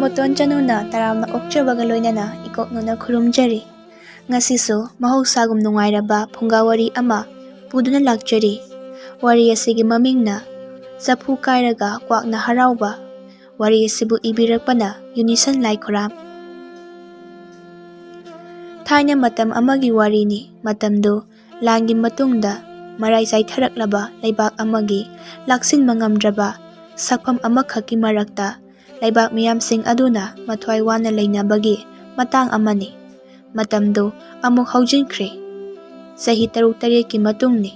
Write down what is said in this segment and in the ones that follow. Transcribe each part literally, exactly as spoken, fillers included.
ꯃꯣꯇꯣꯟ ꯆꯅꯨꯅ ꯇꯔꯥꯝꯅ ꯑꯣꯛꯆꯕꯒ ꯂꯣꯏꯅꯅ ꯏꯀꯣꯛꯅꯅ ꯈꯨꯔꯨꯝꯖꯔꯤ꯫ ꯉꯁꯤꯁꯨ ꯃꯍꯧꯁꯥꯒꯨꯝ ꯅꯨꯡꯉꯥꯏꯔꯕ ꯐꯨꯡꯒꯥ ꯋꯥꯔꯤ ꯑꯃ ꯄꯨꯗꯨꯅ ꯂꯥꯛꯆꯔꯤ꯫ ꯋꯥꯔꯤ ꯑꯁꯤꯒꯤ ꯃꯃꯤꯡꯅ ꯆꯐꯨ ꯀꯥꯏꯔꯒ ꯀ꯭ꯋꯥꯛꯅ ꯍꯔꯥꯎꯕ꯫ ꯋꯥꯔꯤ ꯑꯁꯤꯕꯨ ꯏꯕꯤꯔꯛꯄꯅ ꯌꯨꯅꯤꯁꯟ ꯂꯥꯏꯈꯨꯔꯥꯝ꯫ ꯊꯥꯏꯅ ꯃꯇꯝ ꯑꯃꯒꯤ ꯋꯥꯔꯤꯅꯤ꯫ ꯃꯇꯝꯗꯨ ꯂꯥꯟꯒꯤ ꯃꯇꯨꯡꯗ ꯃꯔꯥꯏ ꯆꯥꯏꯊꯔꯛꯂꯕ ꯂꯩꯕꯥꯛ ꯑꯃꯒꯤ ꯂꯥꯛꯁꯤꯟꯕ ꯉꯝꯗ꯭ꯔꯕ ꯁꯛꯐꯝ ꯑꯃꯈꯛꯀꯤ ꯃꯔꯛꯇ ꯂꯩꯕꯥꯛ ꯃꯤꯌꯥꯝꯁꯤꯡ ꯑꯗꯨꯅ ꯃꯊ꯭ꯋꯥꯏ ꯋꯥꯅ ꯂꯩꯅꯕꯒꯤ ꯃꯇꯥꯡ ꯑꯃꯅꯤ꯫ ꯃꯇꯝꯗꯨ ꯑꯃꯨꯛ ꯍꯧꯖꯤꯟꯈ꯭ꯔꯦ꯫ ꯆꯍꯤ ꯇꯔꯨꯛ ꯇꯔꯦꯠꯀꯤ ꯃꯇꯨꯡꯅꯤ꯫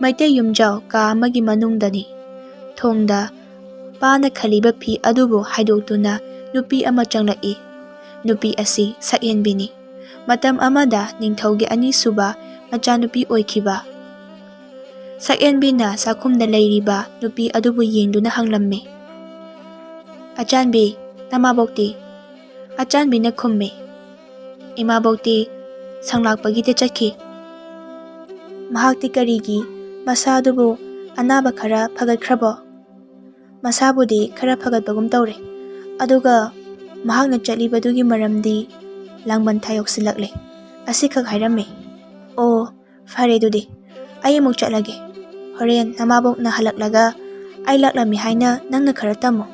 ꯃꯩꯇꯩ ꯌꯨꯝꯖꯥꯎ ꯀꯥ ꯑꯃꯒꯤ ꯃꯅꯨꯡꯗꯅꯤ꯫ ꯊꯣꯡꯗ ꯄꯥꯅ ꯈꯜꯂꯤꯕ ꯐꯤ ꯑꯗꯨꯕꯨ ꯍꯥꯏꯗꯣꯛꯇꯨꯅ ꯅꯨꯄꯤ ꯑꯃ ꯆꯪꯂꯛꯏ꯫ ꯅꯨꯄꯤ ꯑꯁꯤ ꯁꯛꯍꯦꯟꯕꯤꯅꯤ꯫ ꯃꯇꯝ ꯑꯃꯗ ꯅꯤꯡꯊꯧꯒꯤ ꯑꯅꯤꯁꯨꯕ ꯃꯆꯥꯅꯨꯄꯤ ꯑꯣꯏꯈꯤꯕ꯫ ꯁꯛꯍꯦꯟꯕꯤꯅ ꯆꯥꯛꯈꯨꯝꯗ ꯂꯩꯔꯤꯕ ꯅꯨꯄꯤ ꯑꯗꯨꯕꯨ ꯌꯦꯡꯗꯨꯅ ꯍꯪꯂꯝꯃꯤ, "ꯑꯆꯥꯟꯕꯤ, ꯅꯃꯥꯕꯣꯛꯇꯤ?" ꯑꯆꯥꯟꯕꯤꯅ ꯈꯨꯝꯃꯤ, "ꯏꯃꯥꯕꯣꯛꯇꯤ ꯁꯪꯂꯥꯛꯄꯒꯤꯗ ꯆꯠꯈꯤ꯫" "ꯃꯍꯥꯛꯇꯤ ꯀꯔꯤꯒꯤ? ꯃꯁꯥꯗꯨꯕꯨ ꯑꯅꯥꯕ ꯈꯔ ꯐꯒꯠꯈ꯭ꯔꯕꯣ?" "ꯃꯁꯥꯕꯨꯗꯤ ꯈꯔ ꯐꯒꯠꯄꯒꯨꯝ ꯇꯧꯔꯦ, ꯑꯗꯨꯒ ꯃꯍꯥꯛꯅ ꯆꯠꯂꯤꯕꯗꯨꯒꯤ ꯃꯔꯝꯗꯤ ꯂꯥꯡꯕꯟ ꯊꯥ ꯌꯧꯁꯤꯜꯂꯛꯂꯦ꯫ ꯑꯁꯤꯈꯛ ꯍꯥꯏꯔꯝꯃꯤ꯫" "ꯑꯣ, ꯐꯔꯦ ꯑꯗꯨꯗꯤ, ꯑꯩ ꯑꯃꯨꯛ ꯆꯠꯂꯒꯦ꯫ ꯍꯣꯔꯦꯟ ꯅꯃꯥꯕꯣꯛꯅ ꯍꯜꯂꯛꯂꯒ ꯑꯩ ꯂꯥꯛꯂꯝꯃꯤ ꯍꯥꯏꯅ ꯅꯪꯅ ꯈꯔ ꯇꯝꯃꯨ꯫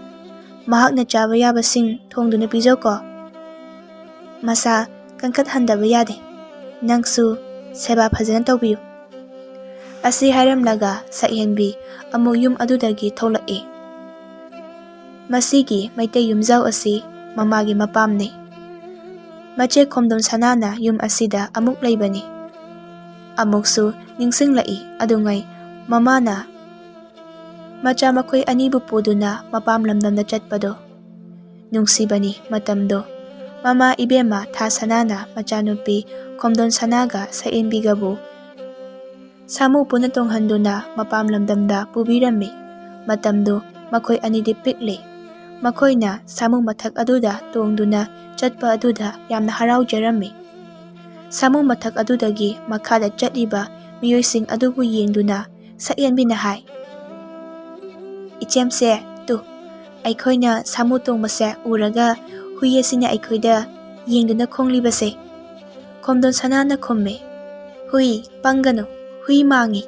ꯃꯍꯥꯛꯅ ꯆꯥꯕ ꯌꯥꯕꯁꯤꯡ ꯊꯣꯡꯗꯨꯅ ꯄꯤꯖꯧꯀꯣ꯫ ꯃꯁꯥ ꯀꯟꯈꯠꯍꯟꯗꯕ ꯌꯥꯗꯦ꯫ ꯅꯪꯁꯨ ꯁꯦꯕꯥ ꯐꯖꯅ ꯇꯧꯕꯤꯌꯨ꯫" ꯑꯁꯤ ꯍꯥꯏꯔꯝꯂꯒ ꯁꯛꯍꯦꯟꯕꯤ ꯑꯃꯨꯛ ꯌꯨꯝ ꯑꯗꯨꯗꯒꯤ ꯊꯣꯛꯂꯛꯏ꯫ ꯃꯁꯤꯒꯤ ꯃꯩꯇꯩ ꯌꯨꯝꯖꯥꯎ ꯑꯁꯤ ꯃꯃꯥꯒꯤ ꯃꯄꯥꯝꯅꯤ꯫ ꯃꯆꯦ ꯈꯣꯝꯗꯣꯟ ꯁꯅꯥꯅ ꯌꯨꯝ ꯑꯁꯤꯗ ꯑꯃꯨꯛ ꯂꯩꯕꯅꯤ꯫ ꯑꯃꯨꯛꯁꯨ ꯅꯤꯡꯁꯤꯡꯂꯛꯏ ꯑꯗꯨꯉꯩ ꯃꯃꯥꯅ ꯃꯆꯥ ꯃꯈꯣꯏ ꯑꯅꯤꯕꯨ ꯄꯨꯗꯨꯅ ꯃꯄꯥꯝ ꯂꯝꯗꯝꯗ ꯆꯠꯄꯗꯣ꯫ ꯅꯨꯡꯁꯤꯕꯅꯤ ꯃꯇꯝꯗꯣ꯫ ꯃꯃꯥ ꯏꯕꯦꯝꯃ ꯊꯥ ꯁꯅꯥꯅ ꯃꯆꯥꯅꯨꯄꯤ ꯈꯣꯝꯗꯣꯟ ꯁꯅꯥꯒ ꯁꯛꯍꯦꯟꯕꯤꯒꯕꯨ ꯁꯥꯃꯨ ꯄꯨꯟꯅ ꯇꯣꯡꯍꯟꯗꯨꯅ ꯃꯄꯥꯝ ꯂꯝꯗꯝꯗ ꯄꯨꯕꯤꯔꯝꯃꯤ꯫ ꯃꯇꯝꯗꯨ ꯃꯈꯣꯏ ꯑꯅꯤꯗꯤ ꯄꯤꯛꯂꯤ꯫ ꯃꯈꯣꯏꯅ ꯁꯥꯃꯨ ꯃꯊꯛ ꯑꯗꯨꯗ ꯇꯣꯡꯗꯨꯅ ꯆꯠꯄ ꯑꯗꯨꯗ ꯌꯥꯝꯅ ꯍꯔꯥꯎꯖꯔꯝꯃꯤ꯫ ꯁꯥꯃꯨ ꯃꯊꯛ ꯑꯗꯨꯗꯒꯤ ꯃꯈꯥꯗ ꯆꯠꯂꯤꯕ ꯃꯤꯑꯣꯏꯁꯤꯡ ꯑꯗꯨꯕꯨ ꯌꯦꯡꯗꯨꯅ ꯁꯛꯍꯦꯟꯕꯤꯅ ꯍꯥꯏ, "ꯏꯆꯦꯝꯁꯦ, ꯇꯨ, ꯑꯩꯈꯣꯏꯅ ꯁꯥꯃꯨ ꯇꯣꯡꯕꯁꯦ ꯎꯔꯒ ꯍꯨꯏ ꯑꯁꯤꯅ ꯑꯩꯈꯣꯏꯗ ꯌꯦꯡꯗꯨꯅ ꯈꯣꯡꯂꯤꯕꯁꯦ?" ꯈꯣꯝꯗꯣꯟ ꯁꯅꯥꯅ ꯈꯨꯝꯃꯤ, "ꯍꯨꯏ, ꯄꯪꯒꯅꯨ, ꯍꯨꯏ ꯃꯥꯡꯉꯤ꯫"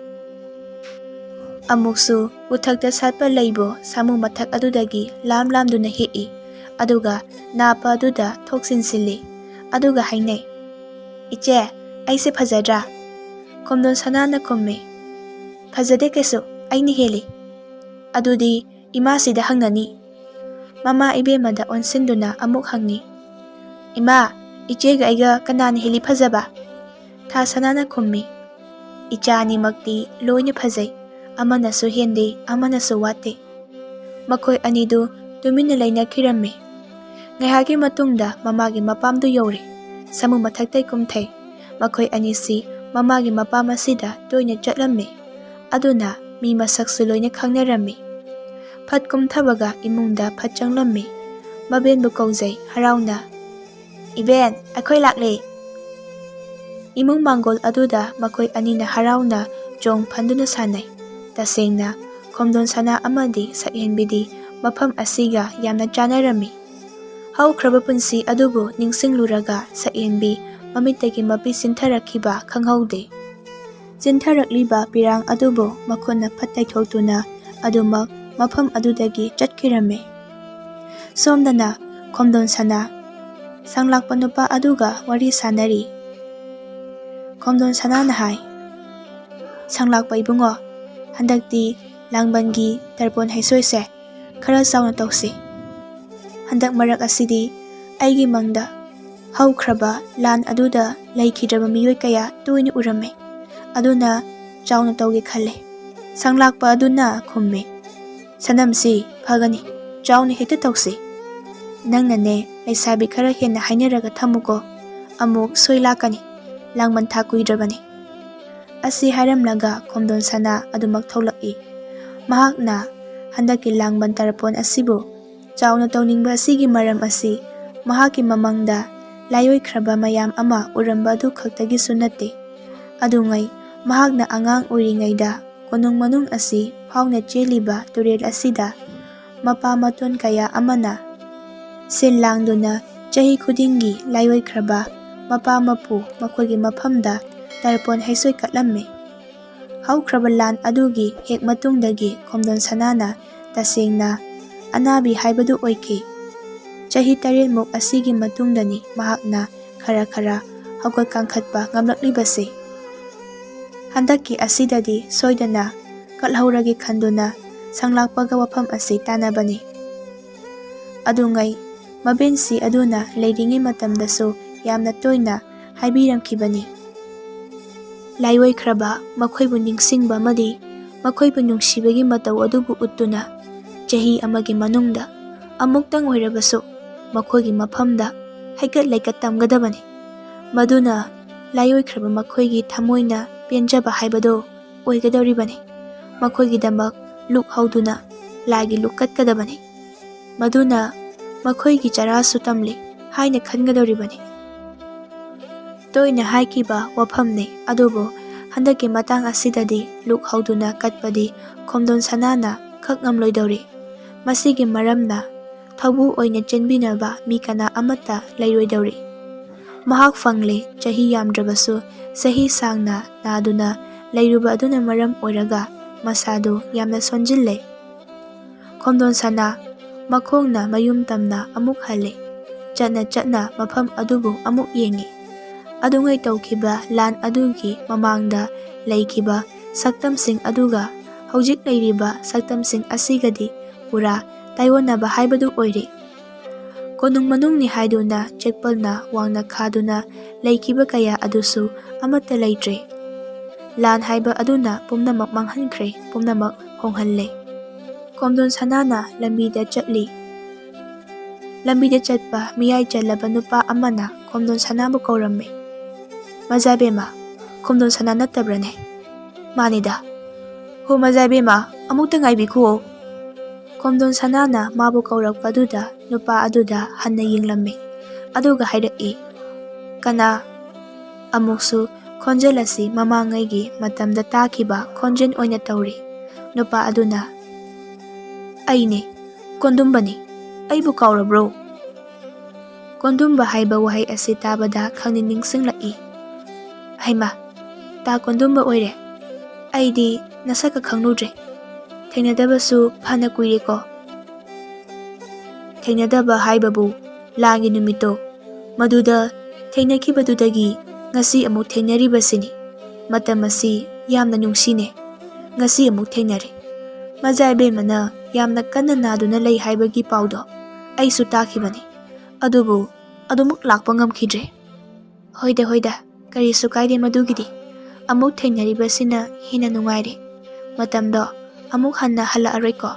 ꯑꯃꯨꯛꯁꯨ ꯎꯊꯛꯇ ꯁꯥꯠꯄ ꯂꯩꯕꯨ ꯁꯥꯃꯨ ꯃꯊꯛ ꯑꯗꯨꯗꯒꯤ ꯂꯥꯝ ꯂꯥꯝꯗꯨꯅ ꯍꯦꯛꯏ, ꯑꯗꯨꯒ ꯅꯥꯞꯄ ꯑꯗꯨꯗ ꯊꯣꯛꯆꯤꯟꯁꯤꯜꯂꯤ, ꯑꯗꯨꯒ ꯍꯥꯏꯅꯩ, "ꯏꯆꯦ, ꯑꯩꯁꯦ ꯐꯖꯗ꯭ꯔꯥ?" ꯈꯣꯝꯗꯣꯟ ꯁꯅꯥꯅ ꯈꯨꯝꯃꯤ, "ꯐꯖꯗꯦ ꯀꯩꯁꯨ, ꯑꯩꯅ ꯍꯦꯜꯂꯤ꯫" "ꯑꯗꯨꯗꯤ ꯏꯃꯥꯁꯤꯗ ꯍꯪꯅꯅꯤ꯫" ꯃꯃꯥ ꯏꯕꯦꯝꯃꯗ ꯑꯣꯟꯁꯤꯟꯗꯨꯅ ꯑꯃꯨꯛ ꯍꯪꯉꯤ, "ꯏꯃꯥ, ꯏꯆꯦꯒ ꯑꯩꯒ ꯀꯅꯥꯅ ꯍꯦꯜꯂꯤ ꯐꯖꯕ?" ꯊꯥ ꯁꯅꯥꯅ ꯈꯨꯝꯃꯤ, "ꯏꯆꯥ ꯑꯅꯤꯃꯛꯇꯤ ꯂꯣꯏꯅ ꯐꯖꯩ, ꯑꯃꯅꯁꯨ ꯍꯦꯟꯗꯦ, ꯑꯃꯅꯁꯨ ꯋꯥꯠꯇꯦ꯫" ꯃꯈꯣꯏ ꯑꯅꯤꯗꯨ ꯇꯨꯃꯤꯟꯅ ꯂꯩꯅꯈꯤꯔꯝꯃꯤ꯫ ꯉꯥꯏꯍꯥꯛꯀꯤ ꯃꯇꯨꯡꯗ ꯃꯃꯥꯒꯤ ꯃꯄꯥꯝꯗꯨ ꯌꯧꯔꯦ꯫ ꯁꯥꯃꯨ ꯃꯊꯛꯇꯩ ꯀꯨꯝꯊꯩ꯫ ꯃꯈꯣꯏ ꯑꯅꯤꯁꯤ ꯃꯃꯥꯒꯤ ꯃꯄꯥꯝ ꯑꯁꯤꯗ ꯇꯣꯏꯅ ꯆꯠꯂꯝꯃꯤ꯫ ꯑꯗꯨꯅ ꯃꯤ ꯃꯁꯛꯁꯨ ꯂꯣꯏꯅ ꯈꯪꯅꯔꯝꯃꯤ꯫ ꯐꯠ ꯀꯨꯝꯊꯕꯒ ꯏꯃꯨꯡꯗ ꯐꯠ ꯆꯪꯂꯝꯃꯤ꯫ ꯃꯕꯦꯟꯕꯨ ꯀꯧꯖꯩ ꯍꯔꯥꯎꯅ, "ꯏꯕꯦꯟ, ꯑꯩꯈꯣꯏ ꯂꯥꯛꯂꯦ!" ꯏꯃꯨꯡ ꯃꯥꯡꯒꯣꯜ ꯑꯗꯨꯗ ꯃꯈꯣꯏ ꯑꯅꯤꯅ ꯍꯔꯥꯎꯅ ꯆꯣꯡ ꯐꯟꯗꯨꯅ ꯁꯥꯟꯅꯩ꯫ ꯇꯁꯦꯡꯅ, ꯈꯣꯝꯗꯣꯟ ꯁꯅꯥ ꯑꯃꯗꯤ ꯁꯛꯍꯦꯟꯕꯤꯗꯤ ꯃꯐꯝ ꯑꯁꯤꯒ ꯌꯥꯝꯅ ꯆꯥꯟꯅꯔꯝꯃꯤ꯫ ꯍꯧꯈ꯭ꯔꯕ ꯄꯨꯟꯁꯤ ꯑꯗꯨꯕꯨ ꯅꯤꯡꯁꯤꯡꯂꯨꯔꯒ ꯁꯛꯍꯦꯟꯕꯤ ꯃꯃꯤꯠꯇꯒꯤ ꯃꯄꯤ ꯆꯤꯟꯊꯔꯛꯈꯤꯕ ꯈꯪꯍꯧꯗꯦ꯫ ꯆꯤꯟꯊꯔꯛꯂꯤꯕ ꯄꯤꯔꯥꯡ ꯑꯗꯨꯕꯨ ꯃꯈꯨꯠꯅ ꯐꯠ ꯇꯩꯊꯣꯛꯇꯨꯅ ꯑꯗꯨꯃꯛ ꯃꯐꯝ ꯑꯗꯨꯗꯒꯤ ꯆꯠꯈꯤꯔꯝꯃꯤ꯫ ꯁꯣꯝꯗꯅ ꯈꯣꯝꯗꯣꯟ ꯁꯅꯥ ꯁꯪꯂꯥꯛꯄ ꯅꯨꯄꯥ ꯑꯗꯨꯒ ꯋꯥꯔꯤ ꯁꯥꯟꯅꯔꯤ꯫ ꯈꯣꯝꯗꯣꯟ ꯁꯅꯥꯅ ꯍꯥꯏ, "ꯁꯪꯂꯥꯛꯄ ꯏꯕꯨꯡꯉꯣ, ꯍꯟꯗꯛꯇꯤ ꯂꯥꯡꯕꯟꯒꯤ ꯇꯔꯄꯣꯟ ꯍꯩꯁꯣꯏꯁꯦ ꯈꯔ ꯆꯥꯎꯅ ꯇꯧꯁꯤ꯫ ꯍꯟꯗꯛ ꯃꯔꯛ ꯑꯁꯤꯗꯤ ꯑꯩꯒꯤ ꯃꯪꯗ ꯍꯧꯈ꯭ꯔꯕ ꯂꯥꯟ ꯑꯗꯨꯗ ꯂꯩꯈꯤꯗ꯭ꯔꯕ ꯃꯤꯑꯣꯏ ꯀꯌꯥ ꯇꯣꯏꯅ ꯎꯔꯝꯃꯤ꯫ ꯑꯗꯨꯅ ꯆꯥꯎꯅ ꯇꯧꯒꯦ ꯈꯜꯂꯦ꯫" ꯁꯪꯂꯥꯛꯄ ꯑꯗꯨꯅ ꯈꯨꯝꯃꯤ, "ꯁꯅꯝꯁꯤ ꯐꯒꯅꯤ, ꯆꯥꯎꯅ ꯍꯦꯛꯇ ꯇꯧꯁꯤ꯫ ꯅꯪꯅꯅꯦ ꯂꯩꯁꯥꯕꯤ ꯈꯔ ꯍꯦꯟꯅ ꯍꯥꯏꯅꯔꯒ ꯊꯝꯃꯨꯀꯣ, ꯑꯃꯨꯛ ꯁꯣꯏ ꯂꯥꯛꯀꯅꯤ, ꯂꯥꯡꯕꯟ ꯊꯥ ꯀꯨꯏꯗ꯭ꯔꯕꯅꯤ꯫" ꯑꯁꯤ ꯍꯥꯏꯔꯝꯂꯒ ꯈꯣꯝꯗꯣꯟ ꯁꯅꯥ ꯑꯗꯨꯃꯛ ꯊꯣꯛꯂꯛꯏ꯫ ꯃꯍꯥꯛꯅ ꯍꯟꯗꯛꯀꯤ ꯂꯥꯡꯕꯟ ꯇꯔꯄꯣꯟ ꯑꯁꯤꯕꯨ ꯆꯥꯎꯅ ꯇꯧꯅꯤꯡꯕ ꯑꯁꯤꯒꯤ ꯃꯔꯝ ꯑꯁꯤ ꯃꯍꯥꯛꯀꯤ ꯃꯃꯪꯗ ꯂꯥꯏꯑꯣꯏꯈ꯭ꯔꯕ ꯃꯌꯥꯝ ꯑꯃ ꯎꯔꯝꯕ ꯑꯗꯨ ꯈꯛꯇꯒꯤꯁꯨ ꯅꯠꯇꯦ꯫ ꯑꯗꯨꯉꯩ ꯃꯍꯥꯛꯅ ꯑꯉꯥꯡ ꯑꯣꯏꯔꯤꯉꯩꯗ ꯀꯣꯅꯨꯡ ꯃꯅꯨꯡ ꯑꯁꯤ ꯐꯥꯎꯅ ꯆꯦꯜꯂꯤꯕ ꯇꯨꯔꯦꯜ ꯑꯁꯤꯗ ꯃꯄꯥ ꯃꯇꯣꯟ ꯀꯌꯥ ꯑꯃꯅ ꯁꯤꯜ ꯂꯥꯡꯗꯨꯅ ꯆꯍꯤ ꯈꯨꯗꯤꯡꯒꯤ ꯂꯥꯏꯑꯣꯏꯈ꯭ꯔꯕ ꯃꯄꯥ ꯃꯄꯨ ꯃꯈꯣꯏꯒꯤ ꯃꯐꯝꯗ ꯇꯔꯄꯣꯟ ꯍꯩꯁꯣꯏ ꯀꯠꯂꯝꯃꯤ꯫ ꯍꯧꯈ꯭ꯔꯕ ꯂꯥꯟ ꯑꯗꯨꯒꯤ ꯍꯦꯛ ꯃꯇꯨꯡꯗꯒꯤ ꯈꯣꯝꯗꯣꯟ ꯁꯅꯥꯅ ꯇꯁꯦꯡꯅ ꯑꯅꯥꯕꯤ ꯍꯥꯏꯕꯗꯨ ꯑꯣꯏꯈꯤ꯫ ꯆꯍꯤ ꯇꯔꯦꯠꯃꯨꯛ ꯑꯁꯤꯒꯤ ꯃꯇꯨꯡꯗꯅꯤ ꯃꯍꯥꯛꯅ ꯈꯔ ꯈꯔ ꯍꯧꯒꯠ ꯀꯥꯡꯈꯠꯄ ꯉꯝꯂꯛꯂꯤꯕꯁꯦ꯫ ꯍꯟꯗꯛꯀꯤ ꯑꯁꯤꯗꯗꯤ ꯁꯣꯏꯗꯅ ꯀꯠꯍꯧꯔꯒꯦ ꯈꯟꯗꯨꯅ ꯁꯪꯂꯥꯛꯄꯒ ꯋꯥꯐꯝ ꯑꯁꯤ ꯇꯥꯟꯅꯕꯅꯤ꯫ ꯑꯗꯨꯉꯩ ꯃꯕꯦꯟꯁꯤ ꯑꯗꯨꯅ ꯂꯩꯔꯤꯉꯩ ꯃꯇꯝꯗꯁꯨ ꯌꯥꯝꯅ ꯇꯣꯏꯅ ꯍꯥꯏꯕꯤꯔꯝꯈꯤꯕꯅꯤ꯫ ꯂꯥꯏꯑꯣꯏꯈ꯭ꯔꯕ ꯃꯈꯣꯏꯕꯨ ꯅꯤꯡꯁꯤꯡꯕ ꯑꯃꯗꯤ ꯃꯈꯣꯏꯕꯨ ꯅꯨꯡꯁꯤꯕꯒꯤ ꯃꯇꯧ ꯑꯗꯨꯕꯨ ꯎꯠꯇꯨꯅ ꯆꯍꯤ ꯑꯃꯒꯤ ꯃꯅꯨꯡꯗ ꯑꯃꯨꯛꯇꯪ ꯑꯣꯏꯔꯕꯁꯨ ꯃꯈꯣꯏꯒꯤ ꯃꯐꯝꯗ ꯍꯩꯀꯠ ꯂꯩꯀꯠ ꯇꯝꯒꯗꯕꯅꯤ꯫ ꯃꯗꯨꯅ ꯂꯥꯏꯑꯣꯏꯈ꯭ꯔꯕ ꯃꯈꯣꯏꯒꯤ ꯊꯃꯣꯏꯅ ꯄꯦꯟꯖꯕ ꯍꯥꯏꯕꯗꯨ ꯑꯣꯏꯒꯗꯧꯔꯤꯕꯅꯤ꯫ ꯃꯈꯣꯏꯒꯤꯗꯃꯛ ꯂꯨꯛ ꯍꯧꯗꯨꯅ ꯂꯥꯏꯒꯤ ꯂꯨꯛ ꯀꯠꯀꯗꯕꯅꯤ꯫ ꯃꯗꯨꯅ ꯃꯈꯣꯏꯒꯤ ꯆꯔꯥꯁꯨ ꯇꯝꯂꯤ ꯍꯥꯏꯅ ꯈꯟꯒꯗꯧꯔꯤꯕꯅꯤ꯫ ꯇꯣꯏꯅ ꯍꯥꯏꯈꯤꯕ ꯋꯥꯐꯝꯅꯤ, ꯑꯗꯨꯕꯨ ꯍꯟꯗꯛꯀꯤ ꯃꯇꯥꯡ ꯑꯁꯤꯗꯗꯤ ꯂꯨꯛ ꯍꯧꯗꯨꯅ ꯀꯠꯄꯗꯤ ꯈꯣꯝꯗꯣꯟ ꯁꯅꯥꯅ ꯈꯛ ꯉꯝꯂꯣꯏꯗꯧꯔꯤ꯫ ꯃꯁꯤꯒꯤ ꯃꯔꯝꯅ ꯊꯧꯕꯨ ꯑꯣꯏꯅ ꯆꯦꯟꯕꯤꯅꯕ ꯃꯤ ꯀꯅꯥ ꯑꯃꯠꯇ ꯂꯩꯔꯣꯏꯗꯧꯔꯤ꯫ ꯃꯍꯥꯛ ꯐꯪꯂꯦ, ꯆꯍꯤ ꯌꯥꯝꯗ꯭ꯔꯕꯁꯨ ꯆꯍꯤ ꯁꯥꯡꯅ ꯅꯥꯗꯨꯅ ꯂꯩꯔꯨꯕ ꯑꯗꯨꯅ ꯃꯔꯝ ꯑꯣꯏꯔꯒ ꯃꯁꯥꯗꯨ ꯌꯥꯝꯅ ꯁꯣꯟꯖꯤꯜꯂꯦ꯫ ꯈꯣꯝꯗꯣꯟ ꯁꯅꯥ ꯃꯈꯣꯡꯅ ꯃꯌꯨꯝ ꯇꯝꯅ ꯑꯃꯨꯛ ꯍꯜꯂꯦ꯫ ꯆꯠꯅ ꯆꯠꯅ ꯃꯐꯝ ꯑꯗꯨꯕꯨ ꯑꯃꯨꯛ ꯌꯦꯡꯉꯤ꯫ ꯑꯗꯨꯉꯩ ꯇꯧꯈꯤꯕ ꯂꯥꯟ ꯑꯗꯨꯒꯤ ꯃꯃꯥꯡꯗ ꯂꯩꯈꯤꯕ ꯁꯛꯇꯝꯁꯤꯡ ꯑꯗꯨꯒ ꯍꯧꯖꯤꯛ ꯂꯩꯔꯤꯕ ꯁꯛꯇꯝꯁꯤꯡ ꯑꯁꯤꯒꯗꯤ ꯄꯨꯔꯥ ꯇꯥꯏꯑꯣꯟꯅꯕ ꯍꯥꯏꯕꯗꯨ ꯑꯣꯏꯔꯦ꯫ ꯀꯣꯅꯨꯡ ꯃꯅꯨꯡꯅꯤ ꯍꯥꯏꯗꯨꯅ ꯆꯦꯛꯄꯜꯅ ꯋꯥꯡꯅ ꯈꯥꯗꯨꯅ ꯂꯩꯈꯤꯕ ꯀꯌꯥ ꯑꯗꯨꯁꯨ ꯑꯃꯠꯇ ꯂꯩꯇ꯭ꯔꯦ꯫ ꯂꯥꯟ ꯍꯥꯏꯕ ꯑꯗꯨꯅ ꯄꯨꯝꯅꯃꯛ ꯃꯥꯡꯍꯟꯈ꯭ꯔꯦ, ꯄꯨꯝꯅꯃꯛ ꯍꯣꯡꯍꯜꯂꯦ꯫ ꯈꯣꯝꯗꯣꯟ ꯁꯅꯥꯅ ꯂꯝꯕꯤꯗ ꯆꯠꯂꯤ꯫ ꯂꯝꯕꯤꯗ ꯆꯠꯄ ꯃꯤꯌꯥꯏ ꯆꯜꯂꯕ ꯅꯨꯄꯥ ꯑꯃꯅ ꯈꯣꯝꯗꯣꯟ ꯁꯅꯥꯕꯨ ꯀꯧꯔꯝꯃꯤ꯫ "ꯃꯖꯥꯕꯦꯝꯃ, ꯈꯣꯝꯗꯣꯟ ꯁꯅꯥ ꯅꯠꯇꯕ꯭ꯔꯅꯦ?" "ꯃꯥꯅꯤꯗ꯫" "ꯍꯣ ꯃꯖꯥꯕꯦꯝꯃ, ꯑꯃꯨꯛꯇ ꯉꯥꯏꯕꯤꯈꯨꯑꯣ꯫" ꯈꯣꯝꯗꯣꯟ ꯁꯅꯥꯅ ꯃꯥꯕꯨ ꯀꯧꯔꯛꯄꯗꯨꯗ ꯅꯨꯄꯥ ꯑꯗꯨꯗ ꯍꯟꯅ ꯌꯦꯡꯂꯝꯃꯤ, ꯑꯗꯨꯒ ꯍꯥꯏꯔꯛꯏ, "ꯀꯅꯥ?" ꯑꯃꯨꯛꯁꯨ ꯈꯣꯟꯖꯦꯜ ꯑꯁꯤ ꯃꯃꯥꯡꯉꯩꯒꯤ ꯃꯇꯝꯗ ꯇꯥꯈꯤꯕ ꯈꯣꯟꯖꯦꯜ ꯑꯣꯏꯅ ꯇꯧꯔꯤ꯫ ꯅꯨꯄꯥ ꯑꯗꯨꯅ, "ꯑꯩꯅꯦ, ꯀꯣꯟꯗꯨꯝꯕꯅꯤ꯫ ꯑꯩꯕꯨ ꯀꯥꯎꯔꯕ꯭ꯔꯣ?" ꯀꯣꯟꯗꯨꯝꯕ ꯍꯥꯏꯕ ꯋꯥꯍꯩ ꯑꯁꯤ ꯇꯥꯕꯗ ꯈꯪꯅꯤꯡ ꯅꯤꯡꯁꯤꯡꯂꯛꯏ꯫ "ꯍꯩꯃꯥ, ꯇꯥ ꯀꯣꯟꯗꯨꯝꯕ ꯑꯣꯏꯔꯦ꯫ ꯑꯩꯗꯤ ꯅꯁꯛꯀ ꯈꯪꯂꯨꯗ꯭ꯔꯦ꯫ ꯊꯦꯡꯅꯗꯕꯁꯨ ꯐꯅ ꯀꯨꯏꯔꯦꯀꯣ?" ꯊꯦꯡꯅꯗꯕ ꯍꯥꯏꯕꯕꯨ ꯂꯥꯟꯒꯤ ꯅꯨꯃꯤꯠꯇꯣ, ꯃꯗꯨꯗ ꯊꯦꯡꯅꯈꯤꯕꯗꯨꯗꯒꯤ ꯉꯁꯤ ꯑꯃꯨꯛ ꯊꯦꯡꯅꯔꯤꯕꯁꯤꯅꯤ꯫ ꯃꯇꯝ ꯑꯁꯤ ꯌꯥꯝꯅ ꯅꯨꯡꯁꯤꯅꯦ꯫ ꯉꯁꯤ ꯑꯃꯨꯛ ꯊꯦꯡꯅꯔꯦ꯫ ꯃꯖꯥ ꯏꯕꯦꯝꯃꯅ ꯌꯥꯝꯅ ꯀꯟꯅ ꯅꯥꯗꯨꯅ ꯂꯩ ꯍꯥꯏꯕꯒꯤ ꯄꯥꯎꯗꯣ ꯑꯩꯁꯨ ꯇꯥꯈꯤꯕꯅꯤ꯫ ꯑꯗꯨꯕꯨ ꯑꯗꯨꯃꯛ ꯂꯥꯛꯄ ꯉꯝꯈꯤꯗ꯭ꯔꯦ꯫ ꯍꯣꯏꯗ, ꯍꯣꯏꯗ, ꯀꯔꯤꯁꯨ ꯀꯥꯏꯗꯦ ꯃꯗꯨꯒꯤꯗꯤ꯫ ꯑꯃꯨꯛ ꯊꯦꯡꯅꯔꯤꯕꯁꯤꯅ ꯍꯦꯟꯅ ꯅꯨꯡꯉꯥꯏꯔꯦ꯫ ꯃꯇꯝꯗꯣ ꯑꯃꯨꯛ ꯍꯟꯅ ꯍꯜꯂꯛꯑꯔꯣꯏꯀꯣ꯫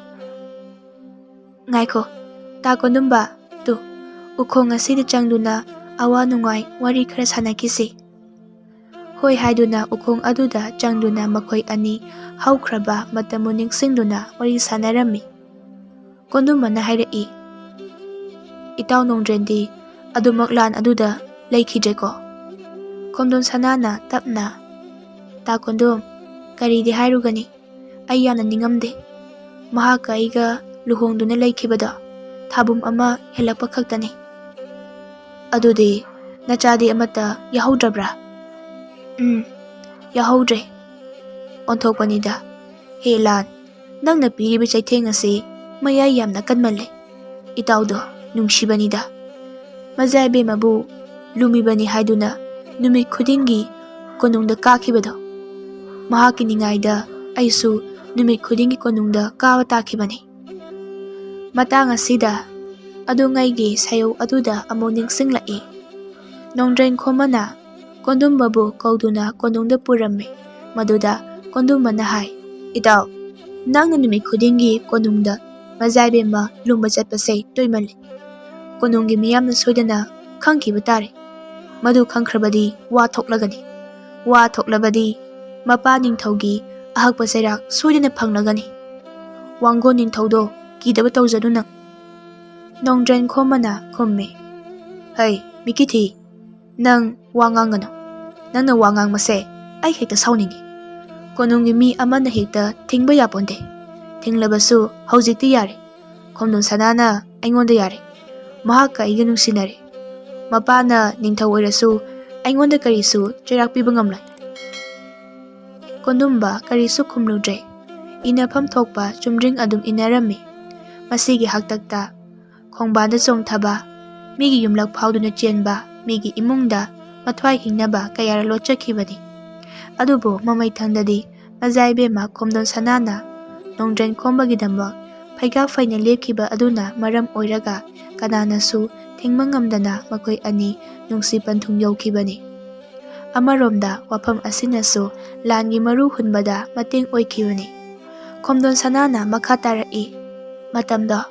ꯉꯥꯏꯈꯣ, ꯇꯥ ꯀꯣꯟꯗꯨꯝꯕ, ꯇꯨ, ꯎꯈꯣꯡ ꯑꯁꯤꯗ ꯆꯪꯗꯨꯅ ꯑꯋꯥ ꯅꯨꯡꯉꯥꯏ ꯋꯥꯔꯤ ꯈꯔ ꯁꯥꯟꯅꯈꯤꯁꯤ꯫ ꯍꯣꯏ ꯍꯥꯏꯗꯨꯅ ꯎꯈꯣꯡ ꯑꯗꯨꯗ ꯆꯪꯗꯨꯅ ꯃꯈꯣꯏ ꯑꯅꯤ ꯍꯧꯈ꯭ꯔꯕ ꯃꯇꯝꯕꯨ ꯅꯤꯡꯁꯤꯡꯗꯨꯅ ꯋꯥꯔꯤ ꯁꯥꯟꯅꯔꯝꯃꯤ꯫ ꯀꯣꯟꯗꯨꯝꯕꯅ ꯍꯥꯏꯔꯛꯏ, "ꯏꯇꯥꯎ ꯅꯣꯡꯗ꯭ꯔꯦꯟꯗꯤ ꯑꯗꯨꯃꯛ ꯂꯥꯟ ꯑꯗꯨꯗ ꯂꯩꯈꯤꯗ꯭ꯔꯦꯀꯣ?" ꯈꯣꯝꯗꯣꯟ ꯁꯅꯥꯅ ꯇꯞꯅ, "ꯇꯥ ꯀꯣꯟꯗꯨꯝ, ꯀꯔꯤꯗꯤ ꯍꯥꯏꯔꯨꯒꯅꯤ? ꯑꯩ ꯌꯥꯝꯅ ꯅꯤꯡꯉꯝꯗꯦ꯫ ꯃꯍꯥꯛꯀ ꯑꯩꯒ ꯂꯨꯍꯣꯡꯗꯨꯅ ꯂꯩꯈꯤꯕꯗꯣ ꯊꯥꯕꯨꯝ ꯑꯃ ꯍꯦꯜꯂꯛꯄ ꯈꯛꯇꯅꯤ꯫ ꯑꯗꯨꯗꯤ ꯅꯆꯥꯗꯤ ꯑꯃꯠꯇ ꯌꯥꯍꯧꯗ꯭ꯔꯕ꯭ꯔꯥ?" "ꯎꯝ, ꯌꯥꯍꯧꯗ꯭ꯔꯦ꯫ ꯑꯣꯟꯊꯣꯛꯄꯅꯤꯗ꯫ ꯍꯦ ꯂꯥꯟ, ꯅꯪꯅ ꯄꯤꯔꯤꯕ ꯆꯩꯊꯦꯡ ꯑꯁꯤ ꯃꯌꯥꯏ ꯌꯥꯝꯅ ꯀꯟꯃꯜꯂꯦ꯫ ꯏꯇꯥꯎꯗꯣ ꯅꯨꯡꯁꯤꯕꯅꯤꯗ꯫ ꯃꯖꯥ ꯏꯕꯦꯝꯃꯕꯨ ꯂꯨꯝꯃꯤꯕꯅꯤ ꯍꯥꯏꯗꯨꯅ ꯅꯨꯃꯤꯠ ꯈꯨꯗꯤꯡꯒꯤ ꯀꯣꯅꯨꯡꯗ ꯀꯥꯈꯤꯕꯗꯣ, ꯃꯍꯥꯛꯀꯤ ꯅꯤꯡꯉꯥꯏꯗ ꯑꯩꯁꯨ ꯅꯨꯃꯤꯠ ꯈꯨꯗꯤꯡꯒꯤ ꯀꯣꯅꯨꯡꯗ ꯀꯥꯕ ꯇꯥꯈꯤꯕꯅꯤ꯫ ꯃꯇꯥꯡ ꯑꯁꯤꯗ ꯑꯗꯨꯉꯩꯒꯤ ꯁꯥꯌꯧ ꯑꯗꯨꯗ ꯑꯃꯨꯛ ꯅꯤꯡꯁꯤꯡꯂꯛꯏ꯫ ꯅꯣꯡꯗ꯭ꯔꯦꯟ ꯈꯣꯝꯃꯅ ꯀꯣꯟꯗꯨꯝꯕꯕꯨ ꯀꯧꯗꯨꯅ ꯀꯣꯅꯨꯡꯗ ꯄꯨꯔꯝꯃꯤ꯫ ꯃꯗꯨꯗ ꯀꯣꯟꯗꯨꯝꯕꯅ ꯍꯥꯏ, "ꯏꯇꯥꯎ, ꯅꯪꯅ ꯅꯨꯃꯤꯠ ꯈꯨꯗꯤꯡꯒꯤ ꯀꯣꯅꯨꯡꯗ ꯃꯖꯥ ꯏꯕꯦꯝꯃ ꯂꯨꯝꯕ ꯆꯠꯄꯁꯦ ꯇꯣꯏꯃꯜꯂꯤ꯫ ꯀꯣꯅꯨꯡꯒꯤ ꯃꯤꯌꯥꯝꯅ ꯁꯣꯏꯗꯅ ꯈꯪꯈꯤꯕ ꯇꯥꯔꯦ꯫ ꯃꯗꯨ ꯈꯪꯈ꯭ꯔꯕꯗꯤ ꯋꯥ ꯊꯣꯛꯂꯒꯅꯤ꯫ ꯋꯥ ꯊꯣꯛꯂꯕꯗꯤ ꯃꯄꯥ ꯅꯤꯡꯊꯧꯒꯤ ꯑꯍꯛꯄ ꯆꯩꯔꯥꯛ ꯁꯣꯏꯗꯅ ꯐꯪꯂꯒꯅꯤ꯫ ꯋꯥꯡꯒꯣꯟ ꯅꯤꯡꯊꯧꯗꯣ ꯀꯤꯗꯕ ꯇꯧꯖꯅꯨ ꯅꯪ꯫" ꯅꯣꯡꯗ꯭ꯔꯦꯟ ꯈꯣꯝꯃꯅ ꯈꯨꯝꯃꯤ, "ꯍꯩ, ꯃꯤꯀꯤꯊꯤ, ꯅꯪ ꯋꯥ ꯉꯥꯡꯒꯅꯨ꯫ ꯅꯪꯅ ꯋꯥ ꯉꯥꯡꯕꯁꯦ ꯑꯩ ꯍꯦꯛꯇ ꯁꯥꯎꯅꯤꯡꯉꯤ꯫ ꯀꯣꯅꯨꯡꯒꯤ ꯃꯤ ꯑꯃꯅ ꯍꯦꯛꯇ ꯊꯤꯡꯕ ꯌꯥꯄꯣꯟꯇꯦ꯫ ꯊꯤꯡꯂꯕꯁꯨ ꯍꯧꯖꯤꯛꯇꯤ ꯌꯥꯔꯦ꯫ ꯈꯣꯝꯗꯣꯟ ꯁꯅꯥꯅ ꯑꯩꯉꯣꯟꯗ ꯌꯥꯔꯦ꯫ ꯃꯍꯥꯛꯀ ꯑꯩꯒ ꯅꯨꯡꯁꯤꯅꯔꯦ꯫ ꯃꯄꯥꯅ ꯅꯤꯡꯊꯧ ꯑꯣꯏꯔꯁꯨ ꯑꯩꯉꯣꯟꯗ ꯀꯔꯤꯁꯨ ꯆꯩꯔꯥꯛ ꯄꯤꯕ ꯉꯝꯂꯣꯏ꯫ ꯀꯣꯟꯗꯨꯝꯕ ꯀꯔꯤꯁꯨ ꯈꯨꯝꯂꯨꯗ꯭ꯔꯦ꯫ ꯏꯟꯅꯐꯝ ꯊꯣꯛꯄ ꯆꯨꯝꯗ꯭ꯔꯤꯡ ꯑꯗꯨꯝ ꯏꯟꯅꯔꯝꯃꯤ꯫ ꯃꯁꯤꯒꯤ ꯍꯥꯛꯇꯛꯇ ꯈꯣꯡꯕꯥꯟꯗ ꯆꯣꯡꯊꯕ, ꯃꯤꯒꯤ ꯌꯨꯝꯂꯛ ꯐꯥꯎꯗꯨꯅ ꯆꯦꯟꯕ, ꯃꯤꯒꯤ ꯏꯃꯨꯡꯗ ꯃꯊ꯭ꯋꯥꯏ ꯍꯤꯡꯅꯕ ꯀꯌꯥꯔ ꯂꯣꯠꯆꯈꯤꯕꯅꯤ꯫ ꯑꯗꯨꯕꯨ ꯃꯃꯩꯊꯪꯗꯗꯤ ꯃꯖꯥ ꯏꯕꯦꯝꯃ ꯈꯣꯝꯗꯣꯟ ꯁꯅꯥꯅ ꯅꯣꯡꯗ꯭ꯔꯦꯟ ꯈꯣꯝꯕꯒꯤꯗꯃꯛ ꯐꯩꯒꯥꯛ ꯐꯩꯅ ꯂꯦꯞꯈꯤꯕ ꯑꯗꯨꯅ ꯃꯔꯝ ꯑꯣꯏꯔꯒ ꯀꯅꯥꯅꯁꯨ ꯊꯤꯡꯕ ꯉꯝꯗꯅ ꯃꯈꯣꯏ ꯑꯅꯤ ꯅꯨꯡꯁꯤ ꯄꯟꯊꯨꯡ ꯌꯧꯈꯤꯕꯅꯤ꯫ ꯑꯃꯔꯣꯝꯗ ꯋꯥꯐꯝ ꯑꯁꯤꯅꯁꯨ ꯂꯥꯟꯒꯤ ꯃꯔꯨ ꯍꯨꯟꯕꯗ ꯃꯇꯦꯡ ꯑꯣꯏꯈꯤꯕꯅꯤ꯫ ꯈꯣꯝꯗꯣꯟ ꯁꯅꯥꯅ ꯃꯈꯥ ꯇꯥꯔꯛꯏ, ꯃꯇꯝꯗꯣ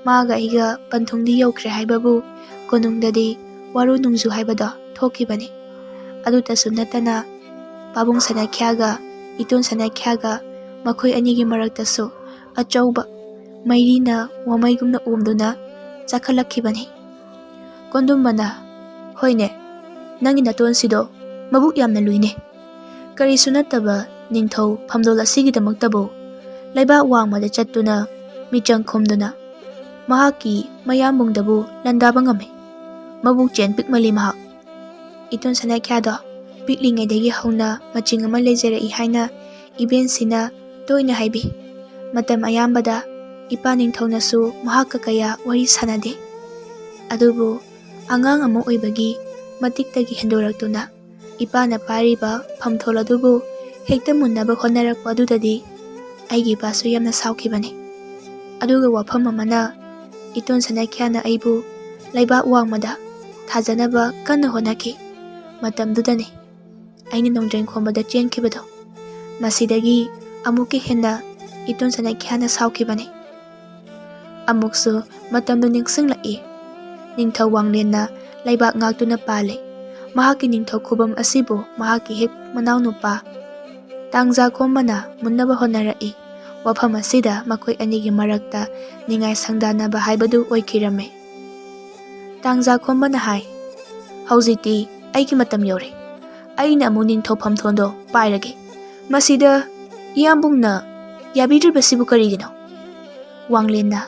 ꯃꯥꯒ ꯑꯩꯒ ꯄꯟꯊꯨꯡꯗꯤ ꯌꯧꯈ꯭ꯔꯦ ꯍꯥꯏꯕꯕꯨ ꯀꯣꯅꯨꯡꯗꯗꯤ ꯋꯥꯔꯨ ꯅꯨꯡꯖꯨ ꯍꯥꯏꯕꯗꯣ ꯊꯣꯛꯈꯤꯕꯅꯤ꯫ ꯑꯗꯨꯇꯁꯨ ꯅꯠꯇꯅ ꯄꯥꯕꯨꯡ ꯁꯅꯥꯈ꯭ꯌꯥꯒ ꯏꯇꯣꯟ ꯁꯅꯥꯈ꯭ꯌꯥꯒ ꯃꯈꯣꯏ ꯑꯅꯤꯒꯤ ꯃꯔꯛꯇꯁꯨ ꯑꯆꯧꯕ ꯃꯩꯔꯤꯅ ꯋꯥꯃꯩꯒꯨꯝꯅ ꯑꯣꯝꯗꯨꯅ ꯆꯥꯈꯠꯂꯛꯈꯤꯕꯅꯤ꯫ ꯀꯣꯟꯗꯨꯝꯕꯅ, "ꯍꯣꯏꯅꯦ, ꯅꯪꯒꯤ ꯅꯇꯣꯟꯁꯤꯗꯣ ꯃꯕꯨꯛ ꯌꯥꯝꯅ ꯂꯨꯏꯅꯦ꯫ ꯀꯔꯤꯁꯨ ꯅꯠꯇꯕ ꯅꯤꯡꯊꯧ ꯐꯝꯗꯣꯜ ꯑꯁꯤꯒꯤꯗꯃꯛꯇꯕꯨ ꯂꯩꯕꯥꯛ ꯋꯥꯡꯃꯗ ꯆꯠꯇꯨꯅ ꯃꯤꯆꯪ ꯈꯣꯝꯗꯨꯅ ꯃꯍꯥꯛꯀꯤ ꯃꯌꯥꯝꯕꯨꯡꯗꯕꯨ ꯂꯥꯟꯗꯥꯕ ꯉꯝꯃꯤ꯫ ꯃꯕꯨꯛ ꯆꯦꯟ ꯄꯤꯛꯃꯜꯂꯤ ꯃꯍꯥꯛ꯫ ꯏꯇꯣꯟ ꯁꯅꯥꯈ꯭ꯌꯥꯗꯣ ꯄꯤꯛꯂꯤꯉꯩꯗꯒꯤ ꯍꯧꯅ ꯃꯆꯤꯡ ꯑꯃ ꯂꯩꯖꯔꯛꯏ" ꯍꯥꯏꯅ ꯏꯕꯦꯟꯁꯤꯅ ꯇꯣꯏꯅ ꯍꯥꯏꯕꯤ꯫ ꯃꯇꯝ ꯑꯌꯥꯝꯕꯗ ꯏꯄꯥ ꯅꯤꯡꯊꯧꯅꯁꯨ ꯃꯍꯥꯛꯀ ꯀꯌꯥ ꯋꯥꯔꯤ ꯁꯥꯟꯅꯗꯦ꯫ ꯑꯗꯨꯕꯨ ꯑꯉꯥꯡ ꯑꯃ ꯑꯣꯏꯕꯒꯤ ꯃꯇꯤꯛꯇꯒꯤ ꯍꯦꯟꯗꯣꯔꯛꯇꯨꯅ ꯏꯄꯥꯅ ꯄꯥꯏꯔꯤꯕ ꯐꯝꯊꯣꯜ ꯑꯗꯨꯕꯨ ꯍꯦꯛꯇ ꯃꯨꯟꯅꯕ ꯍꯣꯠꯅꯔꯛꯄ ꯑꯗꯨꯗꯗꯤ ꯑꯩꯒꯤ ꯏꯄꯥꯁꯨ ꯌꯥꯝꯅ ꯁꯥꯎꯈꯤꯕꯅꯤ꯫ ꯑꯗꯨꯒ ꯋꯥꯐꯝ ꯑꯃꯅ, ꯏꯇꯣꯟ ꯁꯅꯥꯈ꯭ꯌꯥꯅ ꯑꯩꯕꯨ ꯂꯩꯕꯥꯛ ꯋꯥꯡꯃꯗ ꯊꯥꯖꯅꯕ ꯀꯟꯅ ꯍꯣꯠꯅꯈꯤ꯫ ꯃꯇꯝꯗꯨꯗꯅꯤ ꯑꯩꯅ ꯅꯣꯡꯗ꯭ꯔꯦꯟ ꯈꯣꯝꯕꯗ ꯆꯦꯟꯈꯤꯕꯗꯣ꯫ ꯃꯁꯤꯗꯒꯤ ꯑꯃꯨꯛꯀ ꯍꯦꯟꯅ ꯏꯇꯣꯟ ꯁꯅꯥꯈ꯭ꯌꯥꯅ ꯁꯥꯎꯈꯤꯕꯅꯤ꯫ ꯑꯃꯨꯛꯁꯨ ꯃꯇꯝꯗꯨ ꯅꯤꯡꯁꯤꯡꯂꯛꯏ꯫ ꯅꯤꯡꯊꯧ ꯋꯥꯡꯂꯦꯟꯅ ꯂꯩꯕꯥꯛ ꯉꯥꯛꯇꯨꯅ ꯄꯥꯜꯂꯤ꯫ ꯃꯍꯥꯛꯀꯤ ꯅꯤꯡꯊꯧ ꯈꯨꯕꯝ ꯑꯁꯤꯕꯨ ꯃꯍꯥꯛꯀꯤ ꯍꯦꯛ ꯃꯅꯥꯎꯅꯨꯄꯥ ꯇꯥꯡꯖꯥ ꯈꯣꯝꯕꯅ ꯃꯨꯟꯅꯕ ꯍꯣꯠꯅꯔꯛꯏ꯫ ꯋꯥꯐꯝ ꯑꯁꯤꯗ ꯃꯈꯣꯏ ꯑꯅꯤꯒꯤ ꯃꯔꯛꯇ ꯅꯤꯡꯉꯥꯏ ꯁꯪꯗꯥꯅꯕ ꯍꯥꯏꯕꯗꯨ ꯑꯣꯏꯈꯤꯔꯝꯃꯤ꯫ ꯇꯥꯡꯖꯥ ꯈꯣꯝꯕꯅ ꯍꯥꯏ, "ꯍꯧꯖꯤꯛꯇꯤ ꯑꯩꯒꯤ ꯃꯇꯝ ꯌꯧꯔꯦ꯫ ꯑꯩꯅ ꯑꯃꯨꯛ ꯅꯤꯡꯊꯧ ꯐꯝꯊꯣꯟꯗꯣ ꯄꯥꯏꯔꯒꯦ꯫ ꯃꯁꯤꯗ ꯏꯌꯥꯝꯕꯨꯡꯅ ꯌꯥꯕꯤꯗ꯭ꯔꯤꯕꯁꯤꯕꯨ ꯀꯔꯤꯒꯤꯅꯣ?" ꯋꯥꯡꯂꯦꯟꯅ,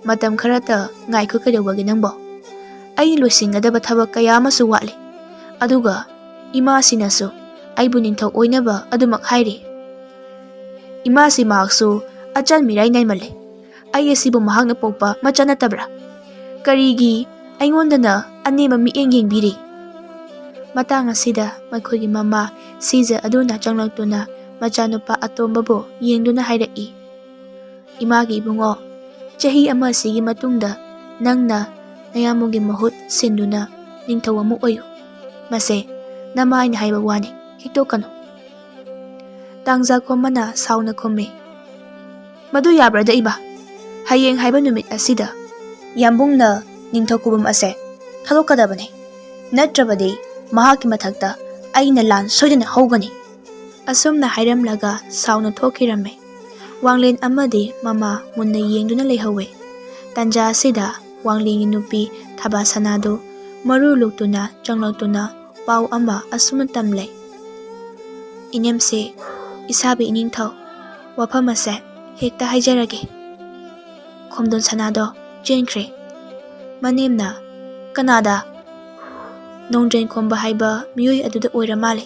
ꯃꯇꯝ ꯈꯔꯇ ꯉꯥꯏꯈꯣ, ꯀꯩꯗꯧꯕꯒꯦ ꯅꯪꯕꯣ? ꯑꯩ ꯂꯣꯏꯁꯤꯟꯒꯗꯕ ꯊꯕꯛ ꯀꯌꯥ ꯑꯃꯁꯨ ꯋꯥꯠꯂꯤ꯫ ꯑꯗꯨꯒ ꯏꯃꯥꯁꯤꯅꯁꯨ ꯑꯩꯕꯨ ꯅꯤꯡꯊꯧ ꯑꯣꯏꯅꯕ ꯑꯗꯨꯃꯛ ꯍꯥꯏꯔꯤ꯫ ꯏꯃꯥꯁꯤ ꯃꯍꯥꯛꯁꯨ ꯑꯆꯟ ꯃꯤꯔꯥꯏ ꯅꯥꯏꯃꯜꯂꯦ꯫ ꯑꯩ ꯑꯁꯤꯕꯨ ꯃꯍꯥꯛꯅ ꯄꯣꯛꯄ ꯃꯆꯥ ꯅꯠꯇꯕ꯭ꯔꯥ? ꯀꯔꯤꯒꯤ ꯑꯩꯉꯣꯟꯗꯅ ꯑꯅꯦꯝꯕ ꯃꯤꯠꯌꯦꯡ ꯌꯦꯡꯕꯤꯔꯤ? ꯃꯇꯥꯡ ꯑꯁꯤꯗ ꯃꯈꯣꯏꯒꯤ ꯃꯃꯥ ꯁꯤꯖ ꯑꯗꯨꯅ ꯆꯪꯂꯛꯇꯨꯅ ꯃꯆꯥꯅꯨꯄꯥ ꯑꯇꯣꯝꯕꯕꯨ ꯌꯦꯡꯗꯨꯅ ꯍꯥꯏꯔꯛꯏ, "ꯏꯃꯥꯒꯤ ꯏꯕꯨꯡꯉꯣ, ꯆꯍꯤ ꯑꯃ ꯑꯁꯤꯒꯤ ꯃꯇꯨꯡꯗ ꯅꯪꯅ ꯅꯌꯥꯝꯕꯒꯤ ꯃꯍꯨꯠ ꯁꯤꯟꯗꯨꯅ ꯅꯤꯡꯊꯧ ꯑꯃ ꯑꯣꯏꯌꯨ꯫ ꯃꯁꯦ ꯅꯃꯥꯏꯅ ꯍꯥꯏꯕ ꯋꯥꯅꯤ, ꯍꯤꯛꯇꯣꯛꯀꯅꯨ꯫" ꯇꯥꯡꯖꯥꯈꯣꯝꯕꯅ ꯁꯥꯎꯅ ꯈꯨꯝꯃꯤ, "ꯃꯗꯨ ꯌꯥꯕ꯭ꯔꯗ ꯏꯃꯥ? ꯍꯌꯦꯡ ꯍꯥꯏꯕ ꯅꯨꯃꯤꯠ ꯑꯁꯤꯗ ꯌꯥꯝꯕꯨꯡꯅ ꯅꯤꯡꯊꯧ ꯈꯨꯕꯝ ꯑꯁꯦ ꯊꯥꯗꯣꯛꯀꯗꯕꯅꯤ꯫ ꯅꯠꯇ꯭ꯔꯕꯗꯤ ꯃꯍꯥꯛꯀꯤ ꯃꯊꯛꯇ ꯑꯩꯅ ꯂꯥꯟ ꯁꯣꯏꯗꯅ ꯍꯧꯒꯅꯤ꯫" ꯑꯁꯨꯝꯅ ꯍꯥꯏꯔꯝꯂꯒ ꯁꯥꯎꯅ ꯊꯣꯛꯈꯤꯔꯝꯃꯤ꯫ ꯋꯥꯡꯂꯦꯟ ꯑꯃꯗꯤ ꯃꯃꯥ ꯃꯨꯟꯅ ꯌꯦꯡꯗꯨꯅ ꯂꯩꯍꯧꯋꯤ꯫ ꯇꯥꯟꯖꯥ ꯑꯁꯤꯗ ꯋꯥꯡꯂꯦꯟꯒꯤ ꯅꯨꯄꯤ ꯊꯕꯥ ꯁꯅꯥꯗꯨ ꯃꯔꯨ ꯂꯨꯛꯇꯨꯅ ꯆꯪꯂꯛꯇꯨꯅ ꯄꯥꯎ ꯑꯃ ꯑꯁꯨꯝꯅ ꯇꯝꯂꯦ, "ꯏꯅꯦꯝꯁꯦ, ꯏꯁꯥꯕꯤ ꯏꯅꯤꯡꯊꯧ, ꯋꯥꯐꯝ ꯑꯁꯦ ꯍꯦꯛꯇ ꯍꯥꯏꯖꯔꯒꯦ꯫ ꯈꯣꯝꯗꯣꯟ ꯁꯅꯥꯗꯣ ꯆꯦꯟꯈ꯭ꯔꯦ꯫" ꯃꯅꯦꯝꯅ, "ꯀꯅꯥꯗ?" "ꯅꯣꯡꯗ꯭ꯔꯦꯟ ꯈꯣꯝꯕ ꯍꯥꯏꯕ ꯃꯤꯑꯣꯏ ꯑꯗꯨꯗ ꯑꯣꯏꯔ ꯃꯥꯜꯂꯦ꯫"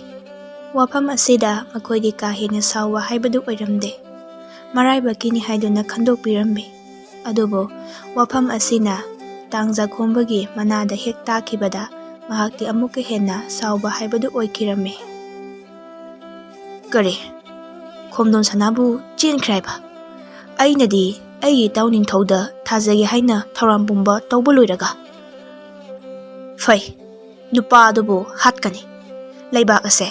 ꯋꯥꯐꯝ ꯑꯁꯤꯗ ꯃꯈꯣꯏꯗꯤ ꯀꯥ ꯍꯦꯟꯅ ꯁꯥꯎꯕ ꯍꯥꯏꯕꯗꯨ ꯑꯣꯏꯔꯝꯗꯦ꯫ ꯃꯔꯥꯏꯕꯛꯀꯤꯅꯤ ꯍꯥꯏꯗꯨꯅ ꯈꯟꯗꯣꯛꯄꯤꯔꯝꯃꯤ꯫ ꯑꯗꯨꯕꯨ ꯋꯥꯐꯝ ꯑꯁꯤꯅ ꯇꯥꯡꯖꯥꯈꯣꯝꯕꯒꯤ ꯃꯅꯥꯗ ꯍꯦꯛ ꯇꯥꯈꯤꯕꯗ ꯃꯍꯥꯛꯇꯤ ꯑꯃꯨꯛꯀ ꯍꯦꯟꯅ ꯁꯥꯎꯕ ꯍꯥꯏꯕꯗꯨ ꯑꯣꯏꯈꯤꯔꯝꯃꯤ꯫ "ꯀꯔꯤ? ꯈꯣꯝꯗꯣꯟ ꯁꯅꯥꯕꯨ ꯆꯦꯟꯈ꯭ꯔꯦ ꯍꯥꯏꯕ? ꯑꯩꯅꯗꯤ ꯑꯩꯒꯤ ꯏꯇꯥꯎ ꯅꯤꯡꯊꯧꯗ ꯊꯥꯖꯒꯦ ꯍꯥꯏꯅ ꯊꯧꯔꯥꯡ ꯄꯨꯝꯕ ꯇꯧꯕ ꯂꯣꯏꯔꯒ?" "ꯐꯩ, ꯅꯨꯄꯥ ꯑꯗꯨꯕꯨ ꯍꯥꯠꯀꯅꯤ꯫ ꯂꯩꯕꯥꯛ ꯑꯁꯦ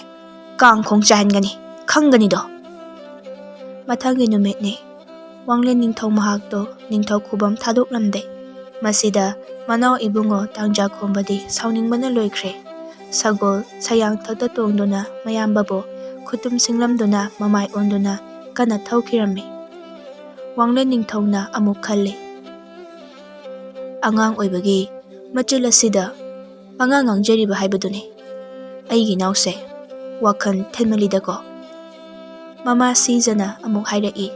ꯀꯥꯡ ꯈꯣꯡ ꯆꯥꯏꯍꯟꯒꯅꯤ, ꯈꯪꯒꯅꯤꯗꯣ꯫" ꯃꯊꯪꯒꯤ ꯅꯨꯃꯤꯠꯅꯤ꯫ ꯋꯥꯡꯂꯦꯟ ꯅꯤꯡꯊꯧ ꯃꯍꯥꯛꯇꯣ ꯅꯤꯡꯊꯧ ꯈꯨꯕꯝ ꯊꯥꯗꯣꯛꯂꯝꯗꯦ꯫ ꯃꯁꯤꯗ ꯃꯅꯥꯎ ꯏꯕꯨꯡꯉꯣ ꯇꯥꯡꯖꯥꯈꯣꯝꯕꯗꯤ ꯁꯥꯎꯅꯤꯡꯕꯅ ꯂꯣꯏꯈ꯭ꯔꯦ꯫ ꯁꯒꯣꯜ ꯁꯌꯥꯡꯊꯛꯇ ꯇꯣꯡꯗꯨꯅ ꯃꯌꯥꯝꯕꯕꯨ ꯈꯨꯇꯨꯝ ꯁꯤꯡꯂꯝꯗꯨꯅ ꯃꯃꯥꯏ ꯑꯣꯟꯗꯨꯅ ꯀꯟꯅ ꯊꯧꯈꯤꯔꯝꯃꯤ꯫ ꯋꯥꯡꯂꯦꯟ ꯅꯤꯡꯊꯧꯅ ꯑꯃꯨꯛ ꯈꯜꯂꯤ, "ꯑꯉꯥꯡ ꯑꯣꯏꯕꯒꯤ ꯃꯆꯤꯜ ꯑꯁꯤꯗ ꯄꯉꯥꯡ ꯉꯥꯡꯖꯔꯤꯕ ꯍꯥꯏꯕꯗꯨꯅꯤ꯫ ꯑꯩꯒꯤ ꯏꯅꯥꯎꯁꯦ ꯋꯥꯈꯜ ꯊꯦꯟꯃꯜꯂꯤꯗꯀꯣ꯫" ꯃꯃꯥ ꯁꯤꯖꯅ ꯑꯃꯨꯛ ꯍꯥꯏꯔꯛꯏ,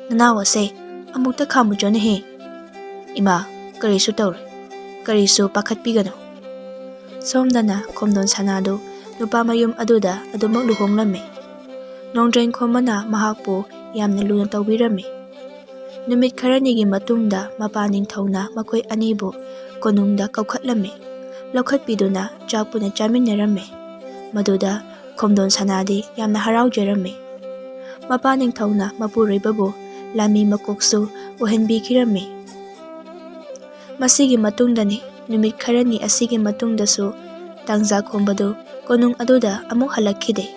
"ꯅꯅꯥꯎ ꯑꯁꯦ ꯑꯃꯨꯛꯇ ꯈꯥꯝꯃꯨꯆꯣꯅꯦꯍꯦ꯫ "ꯏꯃꯥ, ꯀꯔꯤꯁꯨ ꯇꯧꯔꯣꯏ, ꯀꯔꯤꯁꯨ ꯄꯥꯈꯠꯄꯤꯒꯅꯨ"꯫ ꯁꯣꯝꯗꯅ ꯈꯣꯝꯗꯣꯟ ꯁꯅꯥꯗꯨ ꯅꯨꯄꯥ ꯃꯌꯨꯝ ꯑꯗꯨꯗ ꯑꯗꯨꯃꯛ ꯂꯨꯍꯣꯡꯂꯝꯃꯤ꯫ ꯅꯣꯡꯗ꯭ꯔꯦꯟ ꯈꯣꯝꯕꯅ ꯃꯍꯥꯛꯄꯨ ꯌꯥꯝꯅ ꯂꯨꯅ ꯇꯧꯕꯤꯔꯝꯃꯤ꯫ ꯅꯨꯃꯤꯠ ꯈꯔꯅꯤꯒꯤ ꯃꯇꯨꯡꯗ ꯃꯄꯥ ꯅꯤꯡꯊꯧꯅ ꯃꯈꯣꯏ ꯑꯅꯤꯕꯨ ꯀꯣꯅꯨꯡꯗ ꯀꯧꯈꯠꯂꯝꯃꯤ꯫ ꯂꯧꯈꯠꯄꯤꯗꯨꯅ ꯆꯥꯛ ꯄꯨꯟꯅ ꯆꯥꯃꯤꯟꯅꯔꯝꯃꯤ꯫ ꯃꯗꯨꯗ ꯈꯣꯝꯗꯣꯟ ꯁꯅꯥꯗꯤ ꯌꯥꯝꯅ ꯍꯔꯥꯎꯖꯔꯝꯃꯤ꯫ ꯃꯄꯥ ꯅꯤꯡꯊꯧꯅ ꯃꯄꯨꯔꯣꯏꯕꯕꯨ ꯂꯥꯟꯃꯤ ꯃꯀꯣꯛꯁꯨ ꯑꯣꯏꯍꯟꯕꯤꯈꯤꯔꯝꯃꯤ꯫ ꯃꯁꯤꯒꯤ ꯃꯇꯨꯡꯗꯅꯤ, ꯅꯨꯃꯤꯠ ꯈꯔꯅꯤ ꯑꯁꯤꯒꯤ ꯃꯇꯨꯡꯗꯁꯨ ꯇꯥꯡꯖꯥ ꯈꯣꯝꯕꯗꯨ ꯀꯣꯅꯨꯡ ꯑꯗꯨꯗ ꯑꯃꯨꯛ ꯍꯜꯂꯛꯈꯤꯗꯦ꯫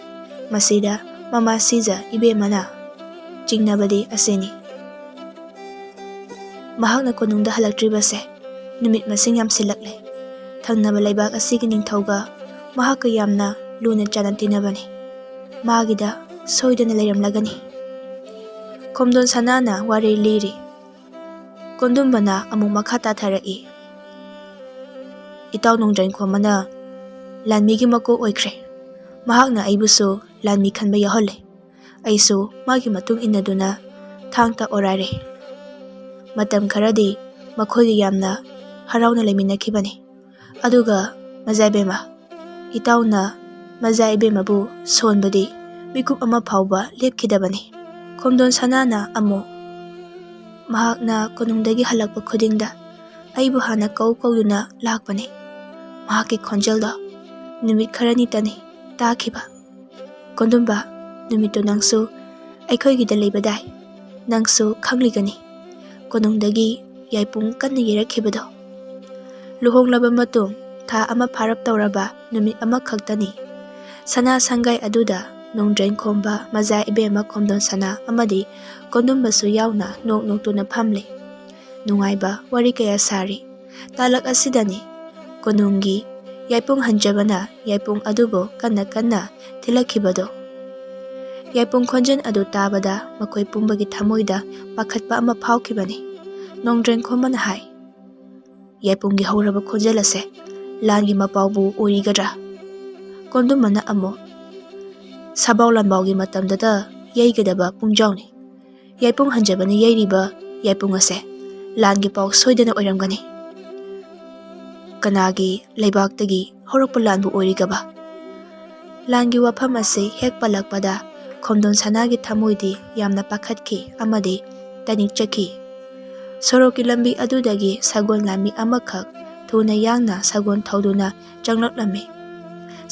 ꯃꯁꯤꯗ ꯃꯃꯥ ꯁꯤꯖ ꯏꯕꯦꯝꯃꯅ ꯆꯤꯡꯅꯕꯗꯤ ꯑꯁꯤꯅꯤ꯫ ꯃꯍꯥꯛꯅ ꯀꯣꯅꯨꯡꯗ ꯍꯜꯂꯛꯇ꯭ꯔꯤꯕꯁꯦ ꯅꯨꯃꯤꯠ ꯃꯁꯤꯡ ꯌꯥꯝꯁꯤꯜꯂꯛꯂꯦ꯫ ꯊꯪꯅꯕ ꯂꯩꯕꯥꯛ ꯑꯁꯤꯒꯤ ꯅꯤꯡꯊꯧꯒ ꯃꯍꯥꯛꯀ ꯌꯥꯝꯅ ꯂꯨꯅ ꯆꯥꯟꯅ ꯇꯤꯟꯅꯕꯅꯤ꯫ ꯃꯥꯒꯤꯗ ꯁꯣꯏꯗꯅ ꯂꯩꯔꯝꯂꯒꯅꯤ꯫ ꯈꯣꯝꯗꯣꯟ ꯁꯅꯥꯅ ꯋꯥꯔꯤ ꯂꯤꯔꯤ꯫ ꯀꯣꯟꯗꯨꯝꯕꯅ ꯑꯃꯨꯛ ꯃꯈꯥ ꯇꯥꯊꯔꯛꯏ꯫ "ꯏꯇꯥꯎ ꯅꯣꯡꯗ꯭ꯔꯦꯟ ꯈꯣꯝꯕꯅ ꯂꯥꯟꯃꯤꯒꯤ ꯃꯀꯣꯛ ꯑꯣꯏꯈ꯭ꯔꯦ꯫ ꯃꯍꯥꯛꯅ ꯑꯩꯕꯨꯁꯨ ꯂꯥꯟꯃꯤ ꯈꯟꯕ ꯌꯥꯎꯍꯜꯂꯦ꯫ ꯑꯩꯁꯨ ꯃꯥꯒꯤ ꯃꯇꯨꯡ ꯏꯟꯅꯗꯨꯅ ꯊꯥꯡ ꯇ ꯑꯣꯔꯥꯏꯔꯦ꯫ ꯃꯇꯝ ꯈꯔꯗꯤ ꯃꯈꯣꯏꯒꯤ ꯌꯥꯝꯅ ꯍꯔꯥꯎꯅ ꯂꯩꯃꯤꯟꯅꯈꯤꯕꯅꯤ꯫ ꯑꯗꯨꯒ ꯃꯖꯥ ꯏꯕꯦꯝꯃ, ꯏꯇꯥꯎꯅ ꯃꯖꯥ ꯏꯕꯦꯝꯃꯕꯨ ꯁꯣꯟꯕꯗꯤ ꯃꯤꯀꯨꯞ ꯑꯃ ꯐꯥꯎꯕ ꯂꯦꯞꯈꯤꯗꯕꯅꯤ"꯫ ꯈꯣꯝꯗꯣꯟ ꯁꯅꯥꯅ ꯑꯃꯨꯛ ꯃꯍꯥꯛꯅ ꯀꯣꯅꯨꯡꯗꯒꯤ ꯍꯜꯂꯛꯄ ꯈꯨꯗꯤꯡꯗ ꯑꯩꯕꯨ ꯍꯥꯟꯅ ꯀꯧ ꯀꯧꯗꯨꯅ ꯂꯥꯛꯄꯅꯤ꯫ ꯃꯍꯥꯛꯀꯤ ꯈꯣꯟꯖꯦꯜꯗꯣ ꯅꯨꯃꯤꯠ ꯈꯔꯅꯤꯇꯅꯤ ꯇꯥꯈꯤꯕ꯫ "ꯀꯣꯟꯗꯨꯝꯕ, ꯅꯨꯃꯤꯠꯇꯨ ꯅꯪꯁꯨ ꯑꯩꯈꯣꯏꯒꯤꯗ ꯂꯩꯕꯗꯥꯏ꯫ ꯅꯪꯁꯨ ꯈꯪꯂꯤꯒꯅꯤ, ꯀꯣꯅꯨꯡꯗꯒꯤ ꯌꯥꯏꯄꯨꯡ ꯀꯟꯅ ꯌꯩꯔꯛꯈꯤꯕꯗꯣ"꯫ ꯂꯨꯍꯣꯡꯂꯕ ꯃꯇꯨꯡ ꯊꯥ ꯑꯃ ꯐꯥꯔꯞ ꯇꯧꯔꯕ ꯅꯨꯃꯤꯠ ꯑꯃꯈꯛꯇꯅꯤ꯫ ꯁꯅꯥ ꯁꯪꯒꯥꯏ ꯑꯗꯨꯗ ꯅꯣꯡꯗ꯭ꯔꯦꯟ ꯈꯣꯝꯕ, ꯃꯖꯥ ꯏꯕꯦꯝꯃ ꯈꯣꯝꯗꯣꯟ ꯁꯅꯥ ꯑꯃꯗꯤ ꯀꯣꯟꯗꯨꯝꯕꯁꯨ ꯌꯥꯎꯅ ꯅꯣꯛ ꯅꯣꯛꯇꯨꯅ ꯐꯝꯂꯤ꯫ ꯅꯨꯡꯉꯥꯏꯕ ꯋꯥꯔꯤ ꯀꯌꯥ ꯁꯥꯔꯤ꯫ ꯇꯥꯂꯛ ꯑꯁꯤꯗꯅꯤ ꯀꯣꯅꯨꯡꯒꯤ ꯌꯥꯏꯄꯨꯡ ꯍꯟꯖꯕꯅ ꯌꯥꯏꯄꯨꯡ ꯑꯗꯨꯕꯨ ꯀꯟꯅ ꯀꯟꯅ ꯊꯤꯜꯂꯛꯈꯤꯕꯗꯣ꯫ ꯌꯥꯏꯄꯨꯡ ꯈꯣꯟꯖꯦꯜ ꯑꯗꯨ ꯇꯥꯕꯗ ꯃꯈꯣꯏ ꯄꯨꯝꯕꯒꯤ ꯊꯃꯣꯏꯗ ꯄꯥꯈꯠꯄ ꯑꯃ ꯐꯥꯎꯈꯤꯕꯅꯤ꯫ ꯅꯣꯡꯗ꯭ꯔꯦꯟ ꯈꯣꯝꯕꯅ ꯍꯥꯏ, "ꯌꯥꯏꯄꯨꯡꯒꯤ ꯍꯧꯔꯕ ꯈꯣꯟꯖꯦꯜ ꯑꯁꯦ ꯂꯥꯟꯒꯤ ꯃꯄꯥꯎꯕꯨ ꯑꯣꯏꯔꯤꯒꯗ꯭ꯔꯥ?" ꯀꯣꯟꯗꯨꯝꯕꯅ ꯑꯃꯨꯛ, "ꯁꯥꯕꯥꯎ ꯂꯥꯟꯕꯥꯎꯒꯤ ꯃꯇꯝꯗꯇ ꯌꯩꯒꯗꯕ ꯄꯨꯡꯖꯥꯎꯅꯤ꯫ ꯌꯥꯏꯄꯨꯡ ꯍꯟꯖꯕꯅ ꯌꯩꯔꯤꯕ ꯌꯥꯏꯄꯨꯡ ꯑꯁꯦ ꯂꯥꯟꯒꯤ ꯄꯥꯎ ꯁꯣꯏꯗꯅ ꯑꯣꯏꯔꯝꯒꯅꯤ꯫ ꯀꯅꯥꯒꯤ ꯂꯩꯕꯥꯛꯇꯒꯤ ꯍꯧꯔꯛꯄ ꯂꯥꯟꯕꯨ ꯑꯣꯏꯔꯤꯒꯕ? ꯂꯥꯟꯒꯤ ꯋꯥꯐꯝ ꯑꯁꯤ ꯍꯦꯛ ꯄꯜꯂꯛꯄꯗ ꯈꯣꯝꯗꯣꯟ ꯁꯅꯥꯒꯤ ꯊꯃꯣꯏꯗꯤ ꯌꯥꯝꯅ ꯄꯥꯈꯠꯈꯤ ꯑꯃꯗꯤ ꯇꯅꯤꯛ ꯆꯠꯈꯤ꯫ ꯁꯣꯔꯣꯛꯀꯤ ꯂꯝꯕꯤ ꯑꯗꯨꯗꯒꯤ ꯁꯒꯣꯜ ꯂꯥꯟꯃꯤ ꯑꯃꯈꯛ ꯊꯨꯅ ꯌꯥꯡꯅ ꯁꯒꯣꯜ ꯊꯧꯗꯨꯅ ꯆꯪꯂꯛꯂꯝꯃꯤ꯫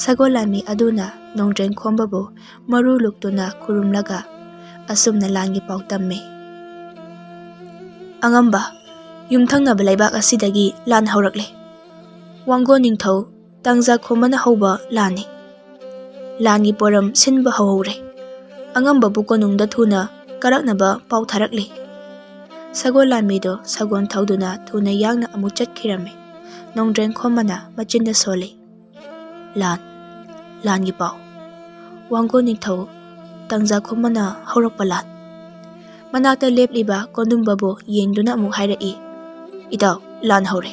ꯁꯒꯣꯜ ꯂꯥꯟꯃꯤ ꯑꯗꯨꯅ ꯅꯣꯡꯗ꯭ꯔꯦꯟ ꯈꯣꯝꯕꯕꯨ ꯃꯔꯨ ꯂꯨꯛꯇꯨꯅ ꯈꯨꯔꯨꯝꯂꯒ ꯑꯁꯨꯝꯅ ꯂꯥꯟꯒꯤ ꯄꯥꯎ ꯇꯝꯃꯤ꯫ ꯑꯉꯝꯕ, ꯌꯨꯝꯊꯪꯅꯕ ꯂꯩꯕꯥꯛ ꯑꯁꯤꯗꯒꯤ ꯂꯥꯟ ꯍꯧꯔꯛꯂꯦ꯫ ꯋꯥꯡꯒꯣꯟ ꯅꯤꯡꯊꯧ ꯇꯥꯡꯖꯥ ꯈꯣꯝꯕꯅ ꯍꯧꯕ ꯂꯥꯟꯅꯤ꯫ ꯂꯥꯟꯒꯤ ꯄꯣꯔꯝ ꯁꯤꯟꯕ ꯍꯧꯍꯧꯔꯦ꯫ ꯑꯉꯝꯕꯕꯨ ꯀꯣꯅꯨꯡꯗ ꯊꯨꯅ ꯀꯥꯔꯛꯅꯕ ꯄꯥꯎ ꯊꯥꯔꯛꯂꯤ꯫ ꯁꯒꯣꯜ ꯂꯥꯟꯃꯤꯗꯣ ꯁꯒꯣꯜ ꯊꯧꯗꯨꯅ ꯊꯨꯅ ꯌꯥꯡꯅ ꯑꯃꯨꯛ ꯆꯠꯈꯤꯔꯝꯃꯤ꯫ ꯅꯣꯡꯗ꯭ꯔꯦꯟ ꯈꯣꯝꯕꯅ ꯃꯆꯤꯟꯗ ꯁꯣꯜꯂꯤ꯫ ꯂꯥꯟ, ꯂꯥꯟꯒꯤ ꯄꯥꯎ꯫ ꯋꯥꯡꯒꯣꯟ ꯅꯤꯡꯊꯧ ꯇꯥꯡꯖꯥ ꯈꯣꯝꯕꯅ ꯍꯧꯔꯛꯄ ꯂꯥꯟ꯫ ꯃꯅꯥꯛꯇ ꯂꯦꯞꯂꯤꯕ ꯀꯣꯟꯗꯨꯝꯕꯕꯨ ꯌꯦꯡꯗꯨꯅ ꯑꯃꯨꯛ ꯍꯥꯏꯔꯛꯏ, "ꯏꯇꯥꯎ, ꯂꯥꯟ ꯍꯧꯔꯦ꯫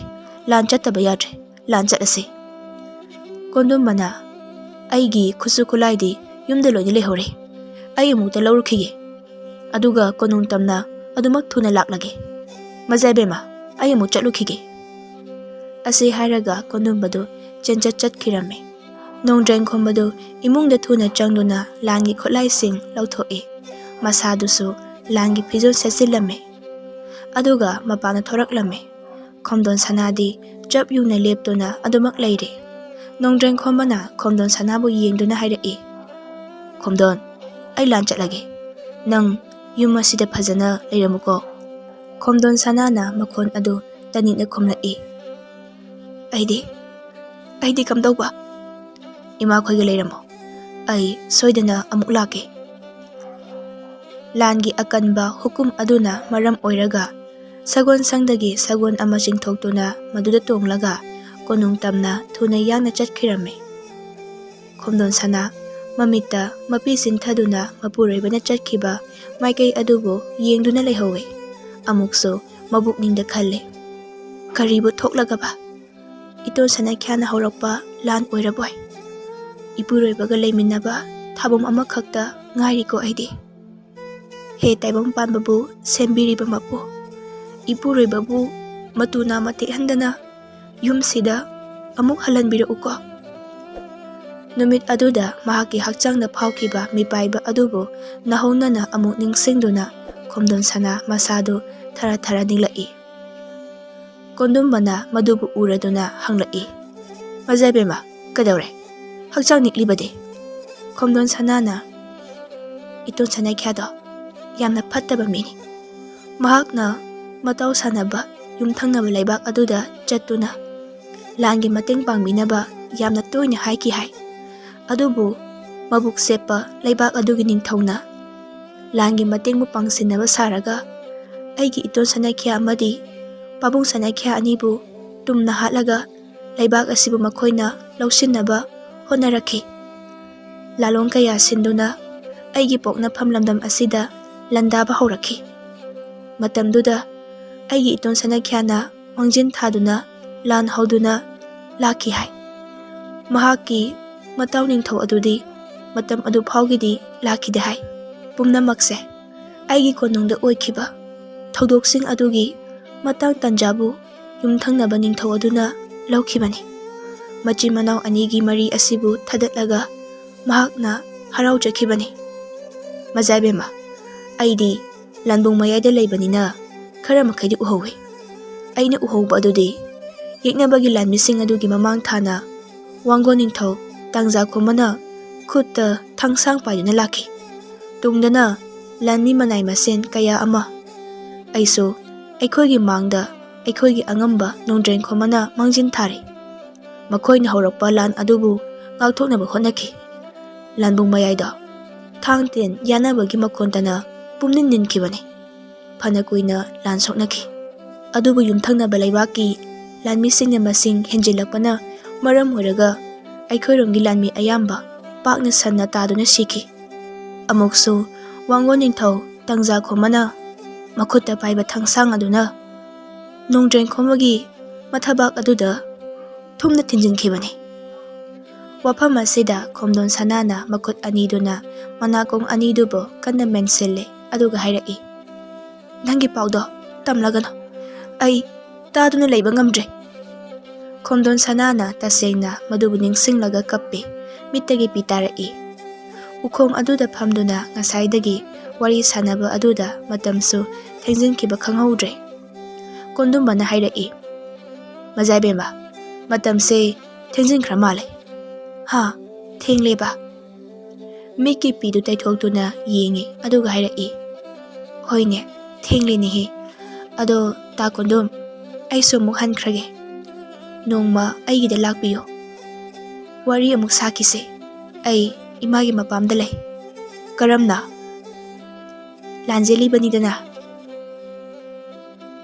ꯂꯥꯟ ꯆꯠꯇꯕ ꯌꯥꯗ꯭ꯔꯦ꯫ ꯂꯥꯟ ꯆꯠꯂꯁꯤ꯫" ꯀꯣꯟꯗꯨꯝꯕꯅ, "ꯑꯩꯒꯤ ꯈꯨꯠꯁꯨ ꯈꯨꯠꯂꯥꯏꯗꯤ ꯌꯨꯝꯗ ꯂꯣꯏꯅ ꯂꯩꯍꯧꯔꯦ꯫ ꯑꯩ ꯑꯃꯨꯛꯇ ꯂꯧꯔꯨꯈꯤꯒꯦ꯫ ꯑꯗꯨꯒ ꯀꯣꯅꯨꯡ ꯇꯝꯅ ꯑꯗꯨꯃꯛ ꯊꯨꯅ ꯂꯥꯛꯂꯒꯦ꯫ ꯃꯖꯥ ꯏꯕꯦꯝꯃ, ꯑꯩ ꯑꯃꯨꯛ ꯆꯠꯂꯨꯈꯤꯒꯦ꯫" ꯑꯁꯤ ꯍꯥꯏꯔꯒ ꯀꯣꯟꯗꯨꯝꯕꯗꯨ ꯆꯦꯟꯆꯠ ꯆꯠꯈꯤꯔꯝꯃꯤ꯫ ꯅꯣꯡꯗ꯭ꯔꯦꯟ ꯈꯣꯝꯕꯗꯨ ꯏꯃꯨꯡꯗ ꯊꯨꯅ ꯆꯪꯗꯨꯅ ꯂꯥꯟꯒꯤ ꯈꯨꯠꯂꯥꯏꯁꯤꯡ ꯂꯧꯊꯣꯛꯏ꯫ ꯃꯁꯥꯗꯨꯁꯨ ꯂꯥꯟꯒꯤ ꯐꯤꯖꯣꯜ ꯁꯦꯠꯆꯤꯜꯂꯝꯃꯤ꯫ ꯑꯗꯨꯒ ꯃꯄꯥꯟꯗ ꯊꯣꯔꯛꯂꯝꯃꯤ꯫ ꯈꯣꯝꯗꯣꯟ ꯁꯅꯥꯗꯤ ꯆꯞ ꯌꯨꯡꯅ ꯂꯦꯞꯇꯨꯅ ꯑꯗꯨꯃꯛ ꯂꯩꯔꯤ꯫ ꯅꯣꯡꯗ꯭ꯔꯦꯟ ꯈꯣꯝꯕꯅ ꯈꯣꯝꯗꯣꯟ ꯁꯅꯥꯕꯨ ꯌꯦꯡꯗꯨꯅ ꯍꯥꯏꯔꯛꯏ, "ꯈꯣꯝꯗꯣꯟ, ꯑꯩ ꯂꯥꯟ ꯆꯠꯂꯒꯦ꯫ ꯅꯪ ꯌꯨꯝ ꯑꯁꯤꯗ ꯐꯖꯅ ꯂꯩꯔꯝꯃꯨꯀꯣ꯫" ꯈꯣꯝꯗꯣꯟ ꯁꯅꯥꯅ ꯃꯈꯣꯟ ꯑꯗꯨ ꯇꯅꯤꯛꯅ ꯈꯨꯝꯂꯛꯏ, "ꯑꯩꯗꯤ, ꯑꯩꯗꯤ ꯀꯝꯗꯧꯕ? ꯏꯃꯥꯈꯣꯏꯒ ꯂꯩꯔꯝꯃꯣ꯫ ꯑꯩ ꯁꯣꯏꯗꯅ ꯑꯃꯨꯛ ꯂꯥꯛꯀꯦ꯫" ꯂꯥꯟꯒꯤ ꯑꯀꯟꯕ ꯍꯨꯀꯨꯝ ꯑꯗꯨꯅ ꯃꯔꯝ ꯑꯣꯏꯔꯒ ꯁꯒꯣꯜ ꯁꯪꯗꯒꯤ ꯁꯒꯣꯜ ꯑꯃ ꯆꯤꯡꯊꯣꯛꯇꯨꯅ ꯃꯗꯨꯗ ꯇꯣꯡꯂꯒ ꯀꯣꯅꯨꯡ ꯇꯝꯅ ꯊꯨꯅ ꯌꯥꯡꯅ ꯆꯠꯈꯤꯔꯝꯃꯤ꯫ ꯈꯣꯝꯗꯣꯟ ꯁꯅꯥ ꯃꯃꯤꯠꯇ ꯃꯄꯤ ꯆꯤꯟꯊꯗꯨꯅ ꯃꯄꯨꯔꯣꯏꯕꯅ ꯆꯠꯈꯤꯕ ꯃꯥꯏꯀꯩ ꯑꯗꯨꯕꯨ ꯌꯦꯡꯗꯨꯅ ꯂꯩꯍꯧꯋꯤ꯫ ꯑꯃꯨꯛꯁꯨ ꯃꯕꯨꯛꯅꯤꯡꯗ ꯈꯜꯂꯤ, "ꯀꯔꯤꯕꯨ ꯊꯣꯛꯂꯒꯕ? ꯏꯇꯣꯟ ꯁꯅꯥꯈ꯭ꯌꯥꯅ ꯍꯧꯔꯛꯄ ꯂꯥꯟ ꯑꯣꯏꯔꯕꯣꯏ? ꯏꯄꯨꯔꯣꯏꯕꯒ ꯂꯩꯃꯤꯟꯅꯕ ꯊꯥꯕꯝ ꯑꯃꯈꯛꯇ ꯉꯥꯏꯔꯤꯀꯣ ꯑꯩꯗꯤ꯫ ꯍꯦ ꯇꯥꯏꯕꯪ ꯄꯥꯟꯕꯕꯨ ꯁꯦꯝꯕꯤꯔꯤꯕ ꯃꯄꯨ, ꯏꯄꯨꯔꯣꯏꯕꯕꯨ ꯃꯇꯨ ꯅꯥꯝꯃ ꯇꯦꯛꯍꯟꯗꯅ ꯌꯨꯝꯁꯤꯗ ꯑꯃꯨꯛ ꯍꯜꯍꯟꯕꯤꯔꯛꯎꯀꯣ꯫ ꯅꯨꯃꯤꯠ ꯑꯗꯨꯗ ꯃꯍꯥꯛꯀꯤ ꯍꯛꯆꯥꯡꯗ ꯐꯥꯎꯈꯤꯕ ꯃꯤꯄꯥꯏꯕ ꯑꯗꯨꯕꯨ ꯅꯧꯍꯧꯅꯅ ꯑꯃꯨꯛ ꯅꯤꯡꯁꯤꯡꯗꯨꯅ ꯈꯣꯝꯗꯣꯟ ꯁꯅꯥ ꯃꯁꯥꯗꯨ ꯊꯔꯥ ꯊꯔꯥ ꯅꯤꯛꯂꯛꯏ꯫ ꯀꯣꯟꯗꯨꯝꯕꯅ ꯃꯗꯨꯕꯨ ꯎꯔꯗꯨꯅ ꯍꯪꯂꯛꯏ, "ꯃꯖꯥꯏꯕꯦꯝꯃ, ꯀꯩꯗꯧꯔꯦ? ꯍꯛꯆꯥꯡ ꯅꯤꯛꯂꯤꯕꯗꯤ?" ꯈꯣꯝꯗꯣꯟ ꯁꯅꯥꯅ, "ꯏꯇꯣꯟ ꯁꯅꯥꯈ꯭ꯌꯥꯗꯣ ꯌꯥꯝꯅ ꯐꯠꯇꯕ ꯃꯤꯅꯤ꯫ ꯃꯍꯥꯛꯅ ꯃꯇꯥꯎ ꯁꯥꯟꯅꯕ ꯌꯨꯝꯊꯪꯅꯕ ꯂꯩꯕꯥꯛ ꯑꯗꯨꯗ ꯆꯠꯇꯨꯅ ꯂꯥꯟꯒꯤ ꯃꯇꯦꯡ ꯄꯥꯡꯕꯤꯅꯕ ꯌꯥꯝꯅ ꯇꯣꯏꯅ ꯍꯥꯏꯈꯤ ꯍꯥꯏ꯫ ꯑꯗꯨꯕꯨ ꯃꯕꯨꯛ ꯆꯦꯞꯄ ꯂꯩꯕꯥꯛ ꯑꯗꯨꯒꯤ ꯅꯤꯡꯊꯧꯅ ꯂꯥꯟꯒꯤ ꯃꯇꯦꯡꯕꯨ ꯄꯥꯡꯁꯤꯟꯅꯕ ꯁꯥꯔꯒ ꯑꯩꯒꯤ ꯏꯇꯣꯟ ꯁꯅꯥꯈ꯭ꯌꯥ ꯑꯃꯗꯤ ꯄꯥꯕꯨꯡ ꯁꯅꯥꯈ꯭ꯌꯥ ꯑꯅꯤꯕꯨ ꯇꯨꯝꯅ ꯍꯥꯠꯂꯒ ꯂꯩꯕꯥꯛ ꯑꯁꯤꯕꯨ ꯃꯈꯣꯏꯅ ꯂꯧꯁꯤꯟꯅꯕ ꯍꯣꯠꯅꯔꯛꯈꯤ꯫ ꯂꯥꯂꯣꯡ ꯀꯌꯥ ꯁꯤꯟꯗꯨꯅ ꯑꯩꯒꯤ ꯄꯣꯛꯅꯐꯝ ꯂꯝꯗꯝ ꯑꯁꯤꯗ ꯂꯥꯟꯗꯥꯕ ꯍꯧꯔꯛꯈꯤ꯫ ꯃꯇꯝꯗꯨꯗ ꯑꯩꯒꯤ ꯏꯇꯣꯟ ꯁꯅꯥꯈ꯭ꯌꯥꯅ ꯃꯥꯡꯖꯤꯟ ꯊꯥꯗꯨꯅ ꯂꯥꯟ ꯍꯧꯗꯨꯅ ꯂꯥꯛꯈꯤ ꯍꯥꯏ꯫ ꯃꯍꯥꯛꯀꯤ ꯃꯇꯥꯎ ꯅꯤꯡꯊꯧ ꯑꯗꯨꯗꯤ ꯃꯇꯝ ꯑꯗꯨ ꯐꯥꯎꯒꯤꯗꯤ ꯂꯥꯛꯈꯤꯗꯦ ꯍꯥꯏ꯫ ꯄꯨꯝꯅꯃꯛꯁꯦ ꯑꯩꯒꯤ ꯀꯣꯅꯨꯡꯗ ꯑꯣꯏꯈꯤꯕ ꯊꯧꯗꯣꯛꯁꯤꯡ ꯑꯗꯨꯒꯤ ꯃꯇꯥꯡ ꯇꯥꯟꯖꯥꯕꯨ ꯌꯨꯝꯊꯪꯅꯕ ꯅꯤꯡꯊꯧ ꯑꯗꯨꯅ ꯂꯧꯈꯤꯕꯅꯤ꯫ ꯃꯆꯤꯟ ꯃꯅꯥꯎ ꯑꯅꯤꯒꯤ ꯃꯔꯤ ꯑꯁꯤꯕꯨ ꯊꯥꯗꯠꯂꯒ ꯃꯍꯥꯛꯅ ꯍꯔꯥꯎꯖꯈꯤꯕꯅꯤ꯫ ꯃꯖꯥꯏꯕꯦꯝꯃ, ꯑꯩꯗꯤ ꯂꯥꯟꯕꯨꯡ ꯃꯌꯥꯏꯗ ꯂꯩꯕꯅꯤꯅ ꯈꯔ ꯃꯈꯩꯗꯤ ꯎꯍꯧꯏ꯫ ꯑꯩꯅ ꯎꯍꯧꯕ ꯑꯗꯨꯗꯤ ꯌꯦꯛꯅꯕꯒꯤ ꯂꯥꯟꯃꯤꯁꯤꯡ ꯑꯗꯨꯒꯤ ꯃꯃꯥꯡ ꯊꯥꯅ ꯋꯥꯡꯒꯣꯟ ꯅꯤꯡꯊꯧ ꯇꯥꯡꯖꯥꯈꯣꯝꯕꯅ ꯈꯨꯠꯇ ꯊꯥꯡꯁꯥꯡ ꯄꯥꯏꯗꯨꯅ ꯂꯥꯛꯈꯤ꯫ ꯇꯨꯡꯗꯅ ꯂꯥꯟꯃꯤ ꯃꯅꯥꯏ ꯃꯁꯦꯟ ꯀꯌꯥ ꯑꯃ, ꯑꯩꯁꯨ ꯑꯩꯈꯣꯏꯒꯤ ꯃꯥꯡꯗ ꯑꯩꯈꯣꯏꯒꯤ ꯑꯉꯝꯕ ꯅꯣꯡꯗ꯭ꯔꯦꯟ ꯈꯣꯝꯕꯅ ꯃꯥꯡꯖꯤꯟ ꯊꯥꯔꯤ꯫ ꯃꯈꯣꯏꯅ ꯍꯧꯔꯛꯄ ꯂꯥꯟ ꯑꯗꯨꯕꯨ ꯉꯥꯛꯊꯣꯛꯅꯕ ꯍꯣꯠꯅꯈꯤ꯫ ꯂꯥꯟꯕꯨꯡ ꯃꯌꯥꯏꯗ ꯊꯥꯡ ꯇꯦꯟ ꯌꯥꯅꯕꯒꯤ ꯃꯈꯣꯟꯇꯅ ꯄꯨꯝꯅꯤꯟ ꯅꯤꯟꯈꯤꯕꯅꯤ꯫ ꯐꯅ ꯀꯨꯏꯅ ꯂꯥꯟ ꯁꯣꯛꯅꯈꯤ꯫ ꯑꯗꯨꯕꯨ ꯌꯨꯝꯊꯪꯅꯕ ꯂꯩꯕꯥꯛꯀꯤ ꯂꯥꯟꯃꯤꯁꯤꯡꯅ ꯃꯁꯤꯡ ꯍꯦꯟꯖꯤꯜꯂꯛꯄꯅ ꯃꯔꯝ ꯑꯣꯏꯔꯒ ꯑꯩꯈꯣꯏꯔꯣꯝꯒꯤ ꯂꯥꯟꯃꯤ ꯑꯌꯥꯝꯕ ꯄꯥꯛꯅ ꯁꯟꯅ ꯇꯥꯗꯨꯅ ꯁꯤꯈꯤ꯫ ꯑꯃꯨꯛꯁꯨ ꯋꯥꯡꯒꯣꯟ ꯅꯤꯡꯊꯧ ꯇꯥꯡꯖꯥꯈꯣꯝꯕꯅ ꯃꯈꯨꯠꯇ ꯄꯥꯏꯕ ꯊꯥꯡꯁꯥꯡ ꯑꯗꯨꯅ ꯅꯣꯡꯗ꯭ꯔꯦꯟ ꯈꯣꯝꯕꯒꯤ ꯃꯊꯕꯥꯛ ꯑꯗꯨꯗ ꯊꯨꯝꯅ ꯊꯤꯟꯖꯤꯟꯈꯤꯕꯅꯤ꯫ ꯋꯥꯐꯝ ꯑꯁꯤꯗ ꯈꯣꯝꯗꯣꯟ ꯁꯅꯥꯅ ꯃꯈꯨꯠ ꯑꯅꯤꯗꯨꯅ ꯃꯅꯥꯀꯣꯡ ꯑꯅꯤꯗꯨꯕꯨ ꯀꯟꯅ ꯃꯦꯟꯁꯤꯜꯂꯦ, ꯑꯗꯨꯒ ꯍꯥꯏꯔꯛꯏ, "ꯅꯪꯒꯤ ꯄꯥꯎꯗꯣ ꯇꯝꯂꯒꯅꯨ꯫ ꯑꯩ ꯇꯥꯗꯨꯅ ꯂꯩꯕ ꯉꯝꯗ꯭ꯔꯦ꯫ ꯈꯣꯝꯗꯣꯟ ꯁꯅꯥꯅ ꯇꯁꯦꯡꯅ ꯃꯗꯨꯕꯨ ꯅꯤꯡꯁꯤꯡꯂꯒ ꯀꯞꯄꯤ꯫ ꯃꯤꯠꯇꯒꯤ ꯄꯤ ꯇꯥꯔꯛꯏ꯫ ꯎꯈꯣꯡ ꯑꯗꯨꯗ ꯐꯝꯗꯨꯅ ꯉꯁꯥꯏꯗꯒꯤ ꯋꯥꯔꯤ ꯁꯥꯟꯅꯕ ꯑꯗꯨꯗ ꯃꯇꯝꯁꯨ ꯊꯦꯡꯖꯤꯟꯈꯤꯕ ꯈꯪꯍꯧꯗ꯭ꯔꯦ꯫ ꯀꯣꯟꯗꯨꯝꯕꯅ ꯍꯥꯏꯔꯛꯏ, "ꯃꯖꯥꯏꯕꯦꯝꯃ, ꯃꯇꯝꯁꯦ ꯊꯦꯡꯖꯤꯟꯈ꯭ꯔ ꯃꯥꯜꯂꯦ꯫" "ꯍꯥ? ꯊꯦꯡꯂꯦꯕ?" ꯃꯤꯠꯀꯤ ꯄꯤꯗꯨ ꯇꯩꯊꯣꯛꯇꯨꯅ ꯌꯦꯡꯉꯤ, ꯑꯗꯨꯒ ꯍꯥꯏꯔꯛꯏ, "ꯍꯣꯏꯅꯦ, ꯊꯦꯡꯂꯦꯅꯦꯍꯦ꯫ ꯑꯗꯣ ꯇꯥ ꯀꯣꯟꯗꯨꯝ, ꯑꯩꯁꯨ ꯑꯃꯨꯛ ꯍꯟꯈ꯭ꯔꯒꯦ꯫ ꯅꯣꯡꯃ ꯑꯩꯒꯤꯗ ꯂꯥꯛꯄꯤꯌꯨ꯫ ꯋꯥꯔꯤ ꯑꯃꯨꯛ ꯁꯥꯈꯤꯁꯦ꯫ ꯑꯩ ꯏꯃꯥꯒꯤ ꯃꯄꯥꯝꯗ ꯂꯩ꯫" "ꯀꯔꯝꯅ?" "ꯂꯥꯟꯖꯦꯜꯂꯤꯕꯅꯤꯗꯅ꯫"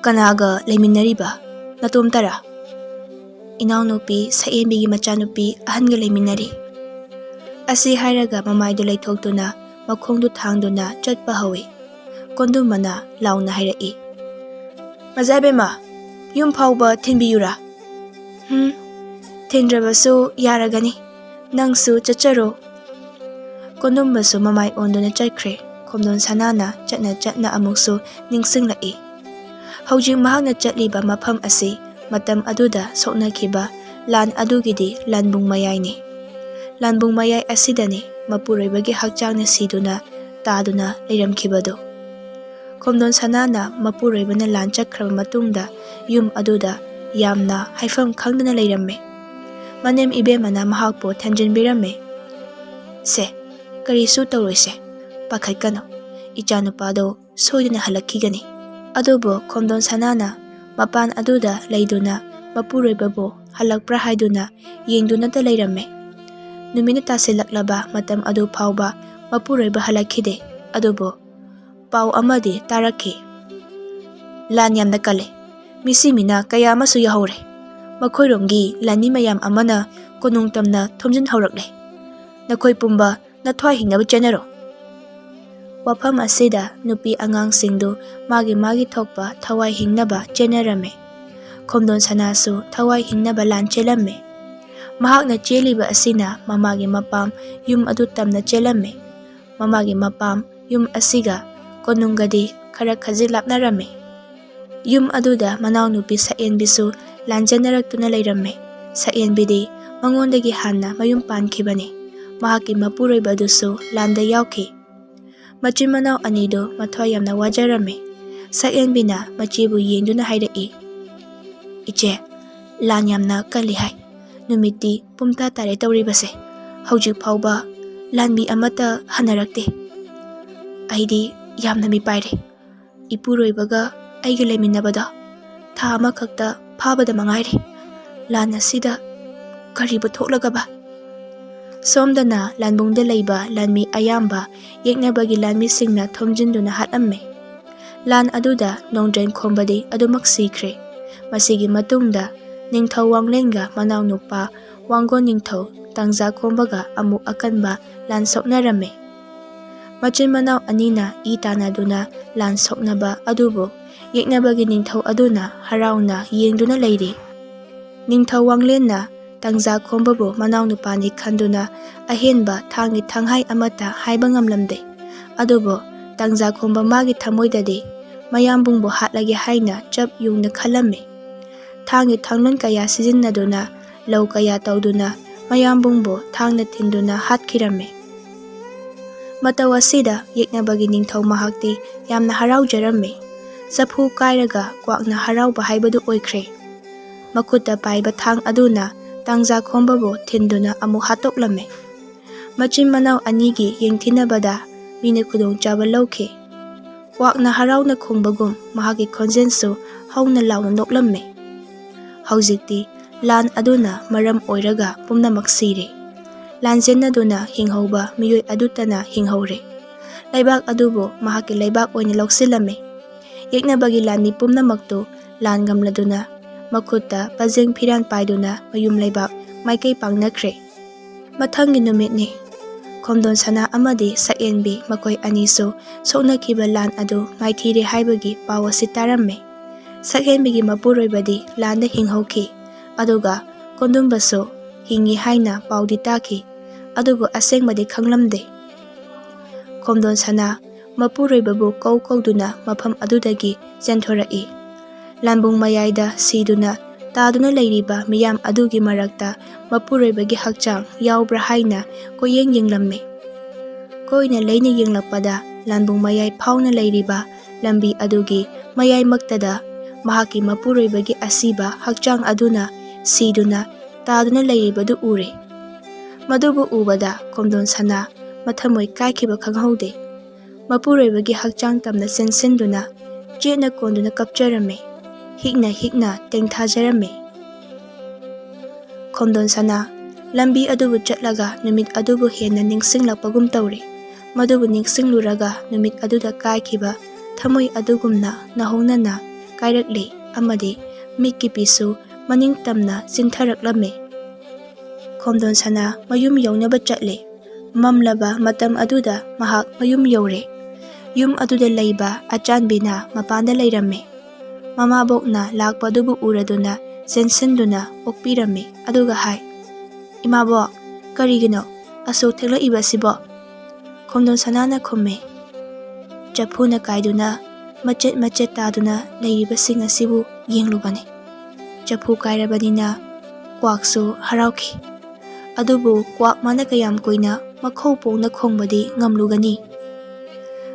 "ꯀꯅꯥꯒ ꯂꯩꯃꯤꯟꯅꯔꯤꯕ? ꯅꯇꯣꯝꯇꯔꯥ?" "ꯏꯅꯥꯎꯅꯨꯄꯤ ꯁꯛꯍꯦꯟꯕꯤꯒꯤ ꯃꯆꯥꯅꯨꯄꯤ ꯑꯍꯟꯒ ꯂꯩꯃꯤꯟꯅꯔꯤ꯫" ꯑꯁꯤ ꯍꯥꯏꯔꯒ ꯃꯃꯥꯏꯗꯨ ꯂꯩꯊꯣꯛꯇꯨꯅ ꯃꯈꯣꯡꯗꯨ ꯊꯥꯡꯗꯨꯅ ꯆꯠꯄ ꯍꯧꯏ꯫ ꯀꯣꯟꯗꯨꯝꯕꯅ ꯂꯥꯎꯅ ꯍꯥꯏꯔꯛꯏ, "ꯃꯖꯥꯏꯕꯦꯝꯃ, ꯌꯨꯝ ꯐꯥꯎꯕ ꯊꯤꯟꯕꯤꯌꯨꯔꯥ?" "ꯍꯨꯝ, ꯊꯤꯟꯗ꯭ꯔꯕꯁꯨ ꯌꯥꯔꯒꯅꯤ꯫ ꯅꯪꯁꯨ ꯆꯠꯆꯔꯣ꯫" ꯀꯣꯟꯗꯨꯝꯕꯁꯨ ꯃꯃꯥꯏ ꯑꯣꯟꯗꯨꯅ ꯆꯠꯈ꯭ꯔꯦ꯫ ꯈꯣꯝꯗꯣꯟ ꯁꯅꯥꯅ ꯆꯠꯅ ꯆꯠꯅ ꯑꯃꯨꯛꯁꯨ ꯅꯤꯡꯁꯤꯡꯂꯛꯏ꯫ ꯍꯧꯖꯤꯛ ꯃꯍꯥꯛꯅ ꯆꯠꯂꯤꯕ ꯃꯐꯝ ꯑꯁꯤ ꯃꯇꯝ ꯑꯗꯨꯗ ꯁꯣꯛꯅꯈꯤꯕ ꯂꯥꯟ ꯑꯗꯨꯒꯤꯗꯤ ꯂꯥꯟꯕꯨꯡ ꯃꯌꯥꯏꯅꯤ꯫ ꯂꯥꯟꯕꯨꯡ ꯃꯌꯥꯏ ꯑꯁꯤꯗꯅꯤ ꯃꯄꯨꯔꯣꯏꯕꯒꯤ ꯍꯛꯆꯥꯡꯅ ꯁꯤꯗꯨꯅ ꯇꯥꯗꯨꯅ ꯂꯩꯔꯝꯈꯤꯕꯗꯨ꯫ ꯈꯣꯝꯗꯣꯟ ꯁꯅꯥꯅ ꯃꯄꯨꯔꯣꯏꯕꯅ ꯂꯥꯟ ꯆꯠꯈ꯭ꯔꯕ ꯃꯇꯨꯡꯗ ꯌꯨꯝ ꯑꯗꯨꯗ ꯌꯥꯝꯅ ꯍꯥꯏꯐꯝ ꯈꯪꯗꯅ ꯂꯩꯔꯝꯃꯤ꯫ ꯃꯅꯦꯝ ꯏꯕꯦꯝꯃꯅ ꯃꯍꯥꯛꯄꯨ ꯊꯦꯝꯖꯤꯟꯕꯤꯔꯝꯃꯤ꯫ "ꯁꯦ, ꯀꯔꯤꯁꯨ ꯇꯧꯔꯣꯏꯁꯦ, ꯄꯥꯈꯠꯀꯅꯨ꯫ ꯏꯆꯥꯅꯨꯄꯥꯗꯣ ꯁꯣꯏꯗꯅ ꯍꯜꯂꯛꯈꯤꯒꯅꯤ꯫" ꯑꯗꯨꯕꯨ ꯈꯣꯝꯗꯣꯟ ꯁꯅꯥꯅ ꯃꯄꯥꯟ ꯑꯗꯨꯗ ꯂꯩꯗꯨꯅ ꯃꯄꯨꯔꯣꯏꯕꯕꯨ ꯍꯜꯂꯛꯄ꯭ꯔꯥ ꯍꯥꯏꯗꯨꯅ ꯌꯦꯡꯗꯨꯅꯇ ꯂꯩꯔꯝꯃꯤ꯫ ꯅꯨꯃꯤꯠꯅ ꯇꯥꯁꯤꯜꯂꯛꯂꯕ ꯃꯇꯝ ꯑꯗꯨ ꯐꯥꯎꯕ ꯃꯄꯨꯔꯣꯏꯕ ꯍꯜꯂꯛꯈꯤꯗꯦ꯫ ꯑꯗꯨꯕꯨ ꯄꯥꯎ ꯑꯃꯗꯤ ꯇꯥꯔꯛꯈꯤ꯫ "ꯂꯥꯟ ꯌꯥꯝꯅ ꯀꯜꯂꯦ꯫ ꯃꯤꯁꯤ ꯃꯤꯅꯥ ꯀꯌꯥ ꯑꯃꯁꯨ ꯌꯥꯎꯍꯧꯔꯦ꯫ ꯃꯈꯣꯏꯔꯣꯝꯒꯤ ꯂꯥꯟꯃꯤ ꯃꯌꯥꯝ ꯑꯃꯅ ꯀꯣꯅꯨꯡ ꯇꯝꯅ ꯊꯣꯝꯖꯤꯟ ꯍꯧꯔꯛꯂꯦ꯫ ꯅꯈꯣꯏ ꯄꯨꯝꯕ ꯅꯊ꯭ꯋꯥꯏ ꯍꯤꯡꯅꯕ ꯆꯦꯟꯅꯔꯣ꯫" ꯋꯥꯐꯝ ꯑꯁꯤꯗ ꯅꯨꯄꯤ ꯑꯉꯥꯡꯁꯤꯡꯗꯨ ꯃꯥꯒꯤ ꯃꯥꯒꯤ ꯊꯣꯛꯄ ꯊꯋꯥꯏ ꯍꯤꯡꯅꯕ ꯆꯦꯟꯅꯔꯝꯃꯤ꯫ ꯈꯣꯝꯗꯣꯟ ꯁꯅꯥꯁꯨ ꯊꯋꯥꯏ ꯍꯤꯡꯅꯕ ꯂꯥꯟ ꯆꯦꯜꯂꯝꯃꯤ꯫ ꯃꯍꯥꯛꯅ ꯆꯦꯜꯂꯤꯕ ꯑꯁꯤꯅ ꯃꯃꯥꯒꯤ ꯃꯄꯥꯝ ꯌꯨꯝ ꯑꯗꯨ ꯇꯝꯅ ꯆꯦꯜꯂꯝꯃꯤ꯫ ꯃꯃꯥꯒꯤ ꯃꯄꯥꯝ ꯌꯨꯝ ꯑꯁꯤꯒ ꯀꯣꯅꯨꯡꯒꯗꯤ ꯈꯔ ꯈꯖꯤꯛ ꯂꯥꯞꯅꯔꯝꯃꯤ꯫ ꯌꯨꯝ ꯑꯗꯨꯗ ꯃꯅꯥꯎꯅꯨꯄꯤ ꯁꯛꯍꯦꯟꯕꯤꯁꯨ ꯂꯥꯟꯖꯦꯟꯅꯔꯛꯇꯨꯅ ꯂꯩꯔꯝꯃꯤ꯫ ꯁꯛꯍꯦꯟꯕꯤꯗꯤ ꯃꯉꯣꯟꯗꯒꯤ ꯍꯥꯟꯅ ꯃꯌꯨꯝ ꯄꯥꯟꯈꯤꯕꯅꯤ꯫ ꯃꯍꯥꯛꯀꯤ ꯃꯄꯨꯔꯣꯏꯕ ꯑꯗꯨꯁꯨ ꯂꯥꯟꯗ ꯌꯥꯎꯈꯤ꯫ ꯃꯆꯤꯟ ꯃꯅꯥꯎ ꯑꯅꯤꯗꯨ ꯃꯊ꯭ꯋꯥꯏ ꯌꯥꯝꯅ ꯋꯥꯖꯔꯝꯃꯤ꯫ ꯁꯛꯍꯦꯟꯕꯤꯅ ꯃꯆꯦꯕꯨ ꯌꯦꯡꯗꯨꯅ ꯍꯥꯏꯔꯛꯏ, "ꯏꯆꯦ, ꯂꯥꯟ ꯌꯥꯝꯅ ꯀꯜꯂꯤ ꯍꯥꯏ꯫ ꯅꯨꯃꯤꯠꯇꯤ ꯄꯨꯝꯇꯥ ꯇꯥꯔꯦ ꯇꯧꯔꯤꯕꯁꯦ꯫ ꯍꯧꯖꯤꯛ ꯐꯥꯎꯕ ꯂꯥꯟꯃꯤ ꯑꯃꯠꯇ ꯍꯟꯅꯔꯛꯇꯦ꯫ ꯑꯩꯗꯤ ꯌꯥꯝꯅ ꯃꯤꯄꯥꯏꯔꯦ꯫ ꯏꯄꯨꯔꯣꯏꯕꯒ ꯑꯩꯒ ꯂꯩꯃꯤꯟꯅꯕꯗꯣ ꯊꯥ ꯑꯃꯈꯛꯇ ꯐꯥꯕꯗ ꯃꯉꯥꯏꯔꯦ꯫ ꯂꯥꯟ ꯑꯁꯤꯗ ꯀꯔꯤꯕꯨ ꯊꯣꯛꯂꯒꯕ?" ꯁꯣꯝꯗꯅ ꯂꯥꯟꯕꯨꯡꯗ ꯂꯩꯕ ꯂꯥꯟꯃꯤ ꯑꯌꯥꯝꯕ ꯌꯦꯛꯅꯕꯒꯤ ꯂꯥꯟꯃꯤꯁꯤꯡꯅ ꯊꯣꯝꯖꯤꯟꯗꯨꯅ ꯍꯥꯠꯂꯝꯃꯤ꯫ ꯂꯥꯟ ꯑꯗꯨꯗ ꯅꯣꯡꯗ꯭ꯔꯦꯟ ꯈꯣꯝꯕꯗꯤ ꯑꯗꯨꯃꯛ ꯁꯤꯈ꯭ꯔꯦ꯫ ꯃꯁꯤꯒꯤ ꯃꯇꯨꯡꯗ ꯅꯤꯡꯊꯧ ꯋꯥꯡꯂꯦꯟꯒ ꯃꯅꯥꯎꯅꯨꯄꯥ ꯋꯥꯡꯒꯣꯟ ꯅꯤꯡꯊꯧ ꯇꯥꯡꯖꯥ ꯈꯣꯝꯕꯒ ꯑꯃꯨꯛ ꯑꯀꯟꯕ ꯂꯥꯟ ꯁꯣꯛꯅꯔꯝꯃꯤ꯫ ꯃꯆꯤꯟ ꯃꯅꯥꯎ ꯑꯅꯤꯅ ꯏ ꯇꯥꯟꯅꯗꯨꯅ ꯂꯥꯟ ꯁꯣꯛꯅꯕ ꯑꯗꯨꯕꯨ ꯌꯦꯛꯅꯕꯒꯤ ꯅꯤꯡꯊꯧ ꯑꯗꯨꯅ ꯍꯔꯥꯎꯅ ꯌꯦꯡꯗꯨꯅ ꯂꯩꯔꯤ꯫ ꯅꯤꯡꯊꯧ ꯋꯥꯡꯂꯦꯟꯅ ꯇꯥꯡꯖꯥ ꯈꯣꯝꯕꯕꯨ ꯃꯅꯥꯎꯅꯨꯄꯥꯅꯤ ꯈꯟꯗꯨꯅ ꯑꯍꯦꯟꯕ ꯊꯥꯡꯒꯤ ꯊꯥꯡꯍꯥꯏ ꯑꯃꯠꯇ ꯍꯥꯏꯕ ꯉꯝꯂꯝꯗꯦ꯫ ꯑꯗꯨꯕꯨ ꯇꯥꯡꯖꯥ ꯈꯣꯝꯕ ꯃꯥꯒꯤ ꯊꯃꯣꯏꯗꯗꯤ ꯃꯌꯥꯝꯕꯨꯡꯕꯨ ꯍꯥꯠꯂꯒꯦ ꯍꯥꯏꯅ ꯆꯞ ꯌꯨꯡꯅ ꯈꯜꯂꯝꯃꯤ꯫ ꯊꯥꯡꯒꯤ ꯊꯥꯡꯂꯣꯟ ꯀꯌꯥ ꯁꯤꯖꯤꯟꯅꯗꯨꯅ, ꯂꯧ ꯀꯌꯥ ꯇꯧꯗꯨꯅ ꯃꯌꯥꯝꯕꯨꯡꯕꯨ ꯊꯥꯡꯅ ꯊꯤꯟꯗꯨꯅ ꯍꯥꯠꯈꯤꯔꯝꯃꯤ꯫ ꯃꯇꯧ ꯑꯁꯤꯗ ꯌꯦꯛꯅꯕꯒꯤ ꯅꯤꯡꯊꯧ ꯃꯍꯥꯛꯇꯤ ꯌꯥꯝꯅ ꯍꯔꯥꯎꯖꯔꯝꯃꯤ꯫ ꯆꯐꯨ ꯀꯥꯏꯔꯒ ꯀ꯭ꯋꯥꯛꯅ ꯍꯔꯥꯎꯕ ꯍꯥꯏꯕꯗꯨ ꯑꯣꯏꯈ꯭ꯔꯦ꯫ ꯃꯈꯨꯠꯇ ꯄꯥꯏꯕ ꯊꯥꯡ ꯑꯗꯨꯅ ꯇꯥꯡꯖꯥ ꯈꯣꯝꯕꯕꯨ ꯊꯤꯟꯗꯨꯅ ꯑꯃꯨꯛ ꯍꯥꯠꯇꯣꯛꯂꯝꯃꯤ꯫ ꯃꯆꯤꯟ ꯃꯅꯥꯎ ꯑꯅꯤꯒꯤ ꯌꯦꯡꯊꯤꯅꯕꯗ ꯃꯤꯅ ꯈꯨꯗꯣꯡꯆꯥꯕ ꯂꯧꯈꯤ꯫ ꯀ꯭ꯋꯥꯛꯅ ꯍꯔꯥꯎꯅ ꯈꯣꯡꯕꯒꯨꯝ ꯃꯍꯥꯛꯀꯤ ꯈꯣꯟꯖꯦꯜꯁꯨ ꯍꯧꯅ ꯂꯥꯎꯅ ꯅꯣꯛꯂꯝꯃꯤ꯫ ꯍꯧꯖꯤꯛꯇꯤ ꯂꯥꯟ ꯑꯗꯨꯅ ꯃꯔꯝ ꯑꯣꯏꯔꯒ ꯄꯨꯝꯅꯃꯛ ꯁꯤꯔꯦ꯫ ꯂꯥꯟꯖꯦꯟꯅꯗꯨꯅ ꯍꯤꯡꯍꯧꯕ ꯃꯤꯑꯣꯏ ꯑꯗꯨꯇꯅ ꯍꯤꯡꯍꯧꯔꯦ꯫ ꯂꯩꯕꯥꯛ ꯑꯗꯨꯕꯨ ꯃꯍꯥꯛꯀꯤ ꯂꯩꯕꯥꯛ ꯑꯣꯏꯅ ꯂꯧꯁꯤꯜꯂꯝꯃꯤ꯫ ꯌꯦꯛꯅꯕꯒꯤ ꯂꯥꯟꯃꯤ ꯄꯨꯝꯅꯃꯛꯇꯨ ꯂꯥꯟ ꯉꯝꯂꯗꯨꯅ ꯃꯈꯨꯠꯇ ꯄꯖꯦꯡ ꯐꯤꯔꯥꯟ ꯄꯥꯏꯗꯨꯅ ꯃꯌꯨꯝ ꯂꯩꯕꯥꯛ ꯃꯥꯏꯀꯩ ꯄꯥꯡꯅꯈ꯭ꯔꯦ꯫ ꯃꯊꯪꯒꯤ ꯅꯨꯃꯤꯠꯅꯤ꯫ ꯈꯣꯝꯗꯣꯟ ꯁꯅꯥ ꯑꯃꯗꯤ ꯁꯛꯍꯦꯟꯕꯤ ꯃꯈꯣꯏ ꯑꯅꯤꯁꯨ ꯁꯣꯛꯅꯈꯤꯕ ꯂꯥꯟ ꯑꯗꯨ ꯃꯥꯏꯊꯤꯔꯦ ꯍꯥꯏꯕꯒꯤ ꯄꯥꯎ ꯑꯁꯤ ꯇꯥꯔꯝꯃꯤ꯫ ꯁꯛꯍꯦꯟꯕꯤꯒꯤ ꯃꯄꯨꯔꯣꯏꯕꯗꯤ ꯂꯥꯟꯗ ꯍꯤꯡꯍꯧꯈꯤ, ꯑꯗꯨꯒ ꯀꯣꯟꯗꯨꯝꯕꯁꯨ ꯍꯤꯡꯉꯤ ꯍꯥꯏꯅ ꯄꯥꯎꯗꯤ ꯇꯥꯈꯤ, ꯑꯗꯨꯕꯨ ꯑꯁꯦꯡꯕꯗꯤ ꯈꯪꯂꯝꯗꯦ꯫ ꯈꯣꯝꯗꯣꯟ ꯁꯅꯥ ꯃꯄꯨꯔꯣꯏꯕꯕꯨ ꯀꯧ ꯀꯧꯗꯨꯅ ꯃꯐꯝ ꯑꯗꯨꯗꯒꯤ ꯆꯦꯟꯊꯣꯔꯛꯏ꯫ ꯂꯥꯟꯕꯨꯡ ꯃꯌꯥꯏꯗ ꯁꯤꯗꯨꯅ ꯇꯥꯗꯨꯅ ꯂꯩꯔꯤꯕ ꯃꯤꯌꯥꯝ ꯑꯗꯨꯒꯤ ꯃꯔꯛꯇ ꯃꯄꯨꯔꯣꯏꯕꯒꯤ ꯍꯛꯆꯥꯡ ꯌꯥꯎꯕ꯭ꯔꯥ ꯍꯥꯏꯅ ꯀꯣꯏꯌꯦꯡ ꯌꯦꯡꯂꯝꯃꯤ꯫ ꯀꯣꯏꯅ ꯂꯩꯅ ꯌꯦꯡꯂꯛꯄꯗ ꯂꯥꯟꯕꯨꯡ ꯃꯌꯥꯏ ꯐꯥꯎꯅ ꯂꯩꯔꯤꯕ ꯂꯝꯕꯤ ꯑꯗꯨꯒꯤ ꯃꯌꯥꯏꯃꯛꯇꯗ ꯃꯍꯥꯛꯀꯤ ꯃꯄꯨꯔꯣꯏꯕꯒꯤ ꯑꯁꯤꯕ ꯍꯛꯆꯥꯡ ꯑꯗꯨꯅ ꯁꯤꯗꯨꯅ ꯇꯥꯗꯨꯅ ꯂꯩꯔꯤꯕꯗꯨ ꯎꯔꯦ꯫ ꯃꯗꯨꯕꯨ ꯎꯕꯗ ꯈꯣꯝꯗꯣꯟ ꯁꯅꯥ ꯃꯊꯃꯣꯏ ꯀꯥꯏꯈꯤꯕ ꯈꯪꯍꯧꯗꯦ꯫ ꯃꯄꯨꯔꯣꯏꯕꯒꯤ ꯍꯛꯆꯥꯡ ꯇꯝꯅ ꯆꯦꯟꯁꯤꯟꯗꯨꯅ ꯆꯦꯠꯅ ꯀꯣꯟꯗꯨꯅ ꯀꯞꯆꯔꯝꯃꯤ꯫ ꯍꯤꯛꯅ ꯍꯤꯛꯅ ꯇꯦꯡꯊꯥꯖꯔꯝꯃꯤ꯫ ꯈꯣꯝꯗꯣꯟ ꯁꯅꯥ ꯂꯝꯕꯤ ꯑꯗꯨꯕꯨ ꯆꯠꯂꯒ ꯅꯨꯃꯤꯠ ꯑꯗꯨꯕꯨ ꯍꯦꯟꯅ ꯅꯤꯡꯁꯤꯡꯂꯛꯄꯒꯨꯝ ꯇꯧꯔꯦ꯫ ꯃꯗꯨꯕꯨ ꯅꯤꯡꯁꯤꯡꯂꯨꯔꯒ ꯅꯨꯃꯤꯠ ꯑꯗꯨꯗ ꯀꯥꯏꯈꯤꯕ ꯊꯃꯣꯏ ꯑꯗꯨꯒꯨꯝꯅ ꯅꯧꯍꯧꯅꯅ ꯀꯥꯏꯔꯛꯂꯦ ꯑꯃꯗꯤ ꯃꯤꯠꯀꯤ ꯄꯤꯁꯨ ꯃꯅꯤꯡ ꯇꯝꯅ ꯆꯤꯟꯊꯔꯛꯂꯝꯃꯤ꯫ ꯈꯣꯝꯗꯣꯟ ꯁꯅꯥ ꯃꯌꯨꯝ ꯌꯧꯅꯕ ꯆꯠꯂꯦ꯫ ꯃꯝꯂꯕ ꯃꯇꯝ ꯑꯗꯨꯗ ꯃꯍꯥꯛ ꯃꯌꯨꯝ ꯌꯧꯔꯦ꯫ ꯌꯨꯝ ꯑꯗꯨꯗ ꯂꯩꯕ ꯑꯆꯥꯟꯕꯤꯅ ꯃꯄꯥꯟꯗ ꯂꯩꯔꯝꯃꯤ꯫ ꯃꯃꯥꯕꯣꯛꯅ ꯂꯥꯛꯄꯗꯨꯕꯨ ꯎꯔꯗꯨꯅ ꯆꯦꯟꯁꯤꯟꯗꯨꯅ ꯑꯣꯛꯄꯤꯔꯝꯃꯤ꯫ ꯑꯗꯨꯒ ꯍꯥꯏ, "ꯏꯃꯥꯕꯣꯛ, ꯀꯔꯤꯒꯤꯅꯣ ꯑꯁꯨꯛ ꯊꯦꯡꯂꯛꯏꯕꯁꯤꯕꯣ?" ꯈꯣꯝꯗꯣꯟ ꯁꯅꯥꯅ ꯈꯨꯝꯃꯤ, "ꯆꯐꯨꯅ ꯀꯥꯏꯗꯨꯅ ꯃꯆꯦꯠ ꯃꯆꯦꯠ ꯇꯥꯗꯨꯅ ꯂꯩꯔꯤꯕꯁꯤꯡ ꯑꯁꯤꯕꯨ ꯌꯦꯡꯂꯨꯕꯅꯤ꯫ ꯆꯐꯨ ꯀꯥꯏꯔꯕꯅꯤꯅ ꯀ꯭ꯋꯥꯛꯁꯨ ꯍꯔꯥꯎꯈꯤ꯫ ꯑꯗꯨꯕꯨ ꯀ꯭ꯋꯥꯛ ꯃꯥꯅ ꯀꯌꯥꯝ ꯀꯨꯏꯅ ꯃꯈꯧ ꯄꯣꯡꯅ ꯈꯣꯡꯕꯗꯤ ꯉꯝꯂꯨꯒꯅꯤ?"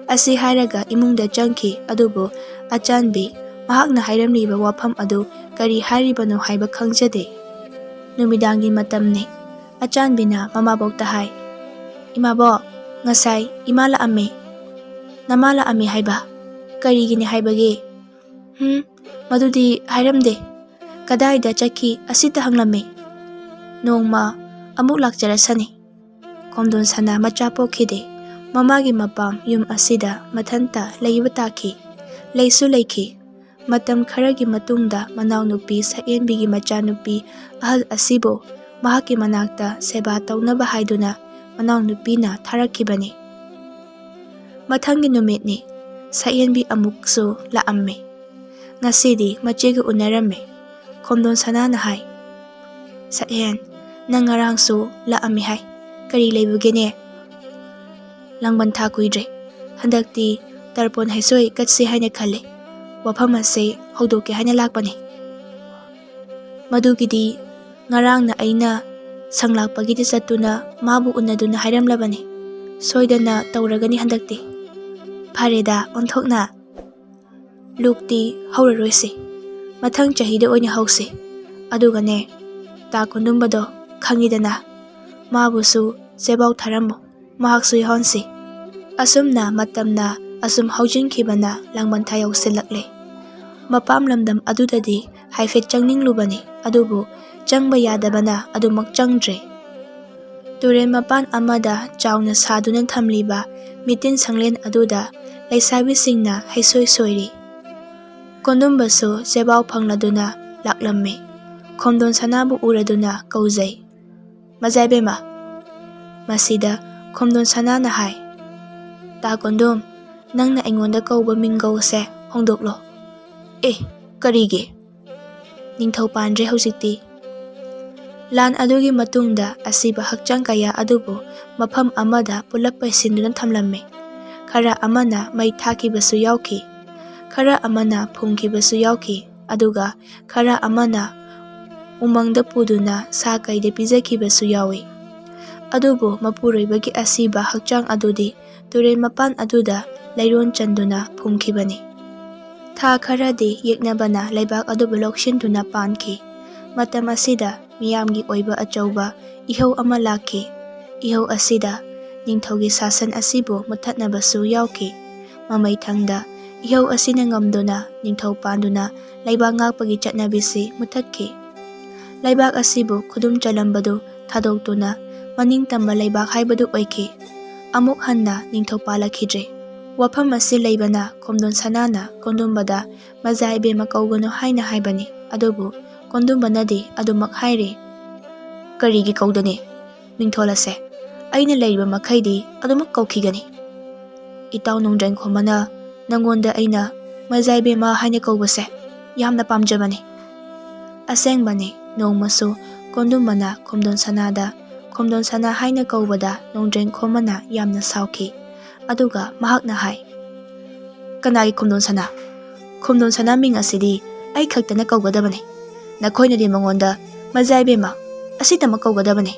ꯑꯁꯤ ꯍꯥꯏꯔꯒ ꯏꯃꯨꯡꯗ ꯆꯪꯈꯤ꯫ ꯑꯗꯨꯕꯨ ꯑꯆꯥꯟꯕꯤ ꯃꯍꯥꯛꯅ ꯍꯥꯏꯔꯝꯂꯤꯕ ꯋꯥꯐꯝ ꯑꯗꯨ ꯀꯔꯤ ꯍꯥꯏꯔꯤꯕꯅꯣ ꯍꯥꯏꯕ ꯈꯪꯖꯗꯦ꯫ ꯅꯨꯃꯤꯗꯥꯡꯒꯤ ꯃꯇꯝꯅꯤ꯫ ꯑꯆꯥꯟꯕꯤꯅ ꯃꯃꯥꯕꯣꯛꯇ ꯍꯥꯏ, "ꯏꯃꯥꯕꯣꯛ, ꯉꯁꯥꯏ ꯏꯃꯥ ꯂꯥꯛꯑꯝꯃꯤ꯫" "ꯅꯃꯥ ꯂꯥꯛꯑꯝꯃꯤ ꯍꯥꯏꯕ? ꯀꯔꯤꯒꯤꯅꯤ ꯍꯥꯏꯕꯒꯦ?" "ꯍꯨꯝ, ꯃꯗꯨꯗꯤ ꯍꯥꯏꯔꯝꯗꯦ꯫ ꯀꯗꯥꯏꯗ ꯆꯠꯈꯤ ꯑꯁꯤꯇ ꯍꯪꯂꯝꯃꯤ꯫ ꯅꯣꯡꯃ ꯑꯃꯨꯛ ꯂꯥꯛꯆꯔꯁꯅꯤ꯫" ꯈꯣꯝꯗꯣꯟ ꯁꯅꯥ ꯃꯆꯥ ꯄꯣꯛꯈꯤꯗꯦ꯫ ꯃꯃꯥꯒꯤ ꯃꯄꯥꯝ ꯌꯨꯝ ꯑꯁꯤꯗ ꯃꯊꯟꯇ ꯂꯩꯕ ꯇꯥꯈꯤ꯫ ꯂꯩꯁꯨ ꯂꯩꯈꯤ꯫ ꯃꯇꯝ ꯈꯔꯒꯤ ꯃꯇꯨꯡꯗ ꯃꯅꯥꯎꯅꯨꯄꯤ ꯁꯛꯍꯦꯟꯕꯤꯒꯤ ꯃꯆꯥꯅꯨꯄꯤ ꯑꯍꯜ ꯑꯁꯤꯕꯨ ꯃꯍꯥꯛꯀꯤ ꯃꯅꯥꯛꯇ ꯁꯦꯕꯥ ꯇꯧꯅꯕ ꯍꯥꯏꯗꯨꯅ ꯃꯅꯥꯎꯅꯨꯄꯤꯅ ꯊꯥꯔꯛꯈꯤꯕꯅꯤ꯫ ꯃꯊꯪꯒꯤ ꯅꯨꯃꯤꯠꯅꯤ꯫ ꯁꯛꯍꯦꯟꯕꯤ ꯑꯃꯨꯛꯁꯨ ꯂꯥꯛꯑꯝꯃꯤ꯫ ꯉꯁꯤꯗꯤ ꯃꯆꯦꯒ ꯎꯅꯔꯝꯃꯤ꯫ ꯈꯣꯝꯗꯣꯟ ꯁꯅꯥꯅ ꯍꯥꯏ, "ꯁꯛꯍꯦꯟ, ꯅꯪ ꯉꯔꯥꯡꯁꯨ ꯂꯥꯛꯑꯝꯃꯤ ꯍꯥꯏ꯫ ꯀꯔꯤ ꯂꯩꯕꯒꯦꯅꯦ?" "ꯂꯥꯡꯕꯟ ꯊꯥ ꯀꯨꯏꯗ꯭ꯔꯦ꯫ ꯍꯟꯗꯛꯇꯤ ꯇꯔꯄꯣꯟ ꯍꯩꯁꯣꯏ ꯀꯠꯁꯤ ꯍꯥꯏꯅ ꯈꯜꯂꯤ꯫ ꯋꯥꯐꯝ ꯑꯁꯤ ꯍꯧꯗꯣꯛꯀꯦ ꯍꯥꯏꯅ ꯂꯥꯛꯄꯅꯤ꯫ ꯃꯗꯨꯒꯤꯗꯤ ꯉꯔꯥꯡꯅ ꯑꯩꯅ ꯁꯪꯂꯥꯛꯄꯒꯤꯗ ꯆꯠꯇꯨꯅ ꯃꯥꯕꯨ ꯎꯅꯗꯨꯅ ꯍꯥꯏꯔꯝꯂꯕꯅꯤ꯫ ꯁꯣꯏꯗꯅ ꯇꯧꯔꯒꯅꯤ ꯍꯟꯗꯛꯇꯤ꯫ ꯐꯔꯦꯗ, ꯑꯣꯟꯊꯣꯛꯅ꯫ ꯂꯨꯛꯇꯤ ꯍꯧꯔꯔꯣꯏꯁꯤ꯫ ꯃꯊꯪ ꯆꯍꯤꯗ ꯑꯣꯏꯅ ꯍꯧꯁꯤ꯫ ꯑꯗꯨꯒꯅꯦ, ꯇꯥ ꯀꯨꯟꯗꯨꯝꯕꯗꯣ ꯈꯪꯉꯤꯗꯅ, ꯃꯥꯕꯨꯁꯨ ꯆꯦꯕꯥꯎ ꯊꯥꯔꯝꯃꯨ꯫ ꯃꯍꯥꯛꯁꯨ ꯌꯥꯎꯍꯟꯁꯤ꯫ ꯑꯁꯨꯝꯅ ꯃꯇꯝꯅ ꯑꯁꯨꯝ ꯍꯧꯖꯤꯟꯈꯤꯕꯅ ꯂꯥꯡꯕꯟꯊꯥ ꯌꯧꯁꯤꯜꯂꯛꯂꯦ꯫ ꯃꯄꯥꯝ ꯂꯝꯗꯝ ꯑꯗꯨꯗꯗꯤ ꯍꯥꯏꯐꯦꯠ ꯆꯪꯅꯤꯡꯂꯨꯕꯅꯤ, ꯑꯗꯨꯕꯨ ꯆꯪꯕ ꯌꯥꯗꯕꯅ ꯑꯗꯨꯃꯛ ꯆꯪꯗ꯭ꯔꯦ꯫ ꯇꯨꯔꯦꯜ ꯃꯄꯥꯟ ꯑꯃꯗ ꯆꯥꯎꯅ ꯁꯥꯗꯨꯅ ꯊꯝꯂꯤꯕ ꯃꯤꯇꯤꯟ ꯁꯪꯂꯦꯟ ꯑꯗꯨꯗ ꯂꯩꯁꯥꯕꯤꯁꯤꯡꯅ ꯍꯩꯁꯣꯏ ꯁꯣꯏꯔꯤ꯫ ꯀꯣꯟꯗꯨꯝꯕꯁꯨ ꯆꯦꯕꯥꯎ ꯐꯪꯂꯗꯨꯅ ꯂꯥꯛꯂꯝꯃꯤ꯫ ꯈꯣꯝꯗꯣꯟ ꯁꯅꯥꯕꯨ ꯎꯔꯗꯨꯅ ꯀꯧꯖꯩ꯫ "ꯃꯖꯥꯏꯕꯦꯝꯃ!" ꯃꯁꯤꯗ ꯈꯣꯝꯗꯣꯟ ꯁꯅꯥꯅ ꯍꯥꯏ, "ꯇꯥ ꯀꯣꯟꯗꯨꯝ, ꯅꯪꯅ ꯑꯩꯉꯣꯟꯗ ꯀꯧꯕ ꯃꯤꯡꯒꯧꯁꯦ ꯍꯣꯡꯗꯣꯛꯂꯣ꯫" "ꯑꯦ, ꯀꯔꯤꯒꯤ?" "ꯅꯤꯡꯊꯧ ꯄꯥꯟꯗ꯭ꯔꯦ ꯍꯧꯖꯤꯛꯇꯤ꯫" ꯂꯥꯟ ꯑꯗꯨꯒꯤ ꯃꯇꯨꯡꯗ ꯑꯁꯤꯕ ꯍꯛꯆꯥꯡ ꯀꯌꯥ ꯑꯗꯨꯕꯨ ꯃꯐꯝ ꯑꯃꯗ ꯄꯨꯂꯞ ꯄꯩꯁꯤꯟꯗꯨꯅ ꯊꯝꯂꯝꯃꯤ꯫ ꯈꯔ ꯑꯃꯅ ꯃꯩ ꯊꯥꯈꯤꯕꯁꯨ ꯌꯥꯎꯈꯤ, ꯈꯔ ꯑꯃꯅ ꯐꯨꯝꯈꯤꯕꯁꯨ ꯌꯥꯎꯈꯤ, ꯑꯗꯨꯒ ꯈꯔ ꯑꯃꯅ ꯎꯃꯪꯗ ꯄꯨꯗꯨꯅ ꯁꯥ ꯀꯩꯗ ꯄꯤꯖꯈꯤꯕꯁꯨ ꯌꯥꯎꯏ꯫ ꯑꯗꯨꯕꯨ ꯃꯄꯨꯔꯣꯏꯕꯒꯤ ꯑꯁꯤꯕ ꯍꯛꯆꯥꯡ ꯑꯗꯨꯗꯤ ꯇꯨꯔꯦꯜ ꯃꯄꯥꯟ ꯑꯗꯨꯗ ꯂꯩꯔꯣꯟ ꯆꯟꯗꯨꯅ ꯐꯨꯝꯈꯤꯕꯅꯤ꯫ ꯊꯥ ꯈꯔꯗꯤ ꯌꯦꯛꯅꯕꯅ ꯂꯩꯕꯥꯛ ꯑꯗꯨꯕꯨ ꯂꯧꯁꯤꯟꯗꯨꯅ ꯄꯥꯟꯈꯤ꯫ ꯃꯇꯝ ꯑꯁꯤꯗ ꯃꯤꯌꯥꯝꯒꯤ ꯑꯣꯏꯕ ꯑꯆꯧꯕ ꯏꯍꯧ ꯑꯃ ꯂꯥꯛꯈꯤ꯫ ꯏꯍꯧ ꯑꯁꯤꯗ ꯅꯤꯡꯊꯧꯒꯤ ꯁꯥꯁꯟ ꯑꯁꯤꯕꯨ ꯃꯨꯠꯊꯠꯅꯕꯁꯨ ꯌꯥꯎꯈꯤ꯫ ꯃꯃꯩꯊꯪꯗ ꯏꯍꯧ ꯑꯁꯤꯅ ꯉꯝꯗꯨꯅ ꯅꯤꯡꯊꯧ ꯄꯥꯟꯗꯨꯅ ꯂꯩꯕꯥꯛ ꯉꯥꯛꯄꯒꯤ ꯆꯠꯅꯕꯤꯁꯤ ꯃꯨꯠꯊꯠꯈꯤ꯫ ꯂꯩꯕꯥꯛ ꯑꯁꯤꯕꯨ ꯈꯨꯗꯨꯝ ꯆꯜꯂꯝꯕꯗꯨ ꯊꯥꯗꯣꯛꯇꯨꯅ ꯃꯅꯤꯡ ꯇꯝꯕ ꯂꯩꯕꯥꯛ ꯍꯥꯏꯕꯗꯨ ꯑꯣꯏꯈꯤ꯫ ꯑꯃꯨꯛ ꯍꯟꯅ ꯅꯤꯡꯊꯧ ꯄꯥꯜꯂꯛꯈꯤꯗ꯭ꯔꯦ꯫ ꯋꯥꯐꯝ ꯑꯁꯤ ꯂꯩꯕꯅ ꯈꯣꯝꯗꯣꯟ ꯁꯅꯥꯅ ꯀꯣꯟꯗꯨꯝꯕꯗ "ꯃꯖꯥ ꯏꯕꯦꯝꯃ ꯀꯧꯒꯅꯨ" ꯍꯥꯏꯅ ꯍꯥꯏꯕꯅꯤ꯫ ꯑꯗꯨꯕꯨ ꯀꯣꯟꯗꯨꯝꯕꯅꯗꯤ ꯑꯗꯨꯃꯛ ꯍꯥꯏꯔꯤ꯫ "ꯀꯔꯤꯒꯤ ꯀꯧꯗꯅꯤ? ꯃꯤꯡꯊꯣꯜ ꯑꯁꯦ ꯑꯩꯅ ꯂꯩꯔꯤꯕ ꯃꯈꯩꯗꯤ ꯑꯗꯨꯃꯛ ꯀꯧꯈꯤꯒꯅꯤ꯫" "ꯏꯇꯥꯎ ꯅꯣꯡꯗ꯭ꯔꯦꯟ ꯈꯣꯝꯕꯅ ꯅꯪꯉꯣꯟꯗ ꯑꯩꯅ ꯃꯖꯥ ꯏꯕꯦꯝꯃ ꯍꯥꯏꯅ ꯀꯧꯕꯁꯦ ꯌꯥꯝꯅ ꯄꯥꯝꯖꯕꯅꯤ꯫" ꯑꯁꯦꯡꯕꯅꯤ, ꯅꯣꯡꯃꯁꯨ ꯀꯣꯟꯗꯨꯝꯕꯅ ꯈꯣꯝꯗꯣꯟ ꯁꯅꯥꯗ ꯈꯣꯝꯗꯣꯟ ꯁꯅꯥ ꯍꯥꯏꯅ ꯀꯧꯕꯗ ꯅꯣꯡꯗ꯭ꯔꯦꯟ ꯈꯣꯝꯕꯅ ꯌꯥꯝꯅ ꯁꯥꯎꯈꯤ꯫ ꯑꯗꯨꯒ ꯃꯍꯥꯛꯅ ꯍꯥꯏ, "ꯀꯅꯥꯒꯤ ꯈꯣꯝꯗꯣꯟ ꯁꯅꯥ? ꯈꯣꯝꯗꯣꯟ ꯁꯅꯥ ꯃꯤꯡ ꯑꯁꯤꯗꯤ ꯑꯩ ꯈꯛꯇꯅ ꯀꯧꯒꯗꯕꯅꯤ꯫ ꯅꯈꯣꯏꯅꯗꯤ ꯃꯉꯣꯟꯗ ꯃꯖꯥ ꯏꯕꯦꯝꯃ ꯑꯁꯤꯇꯃꯛ ꯀꯧꯒꯗꯕꯅꯤ꯫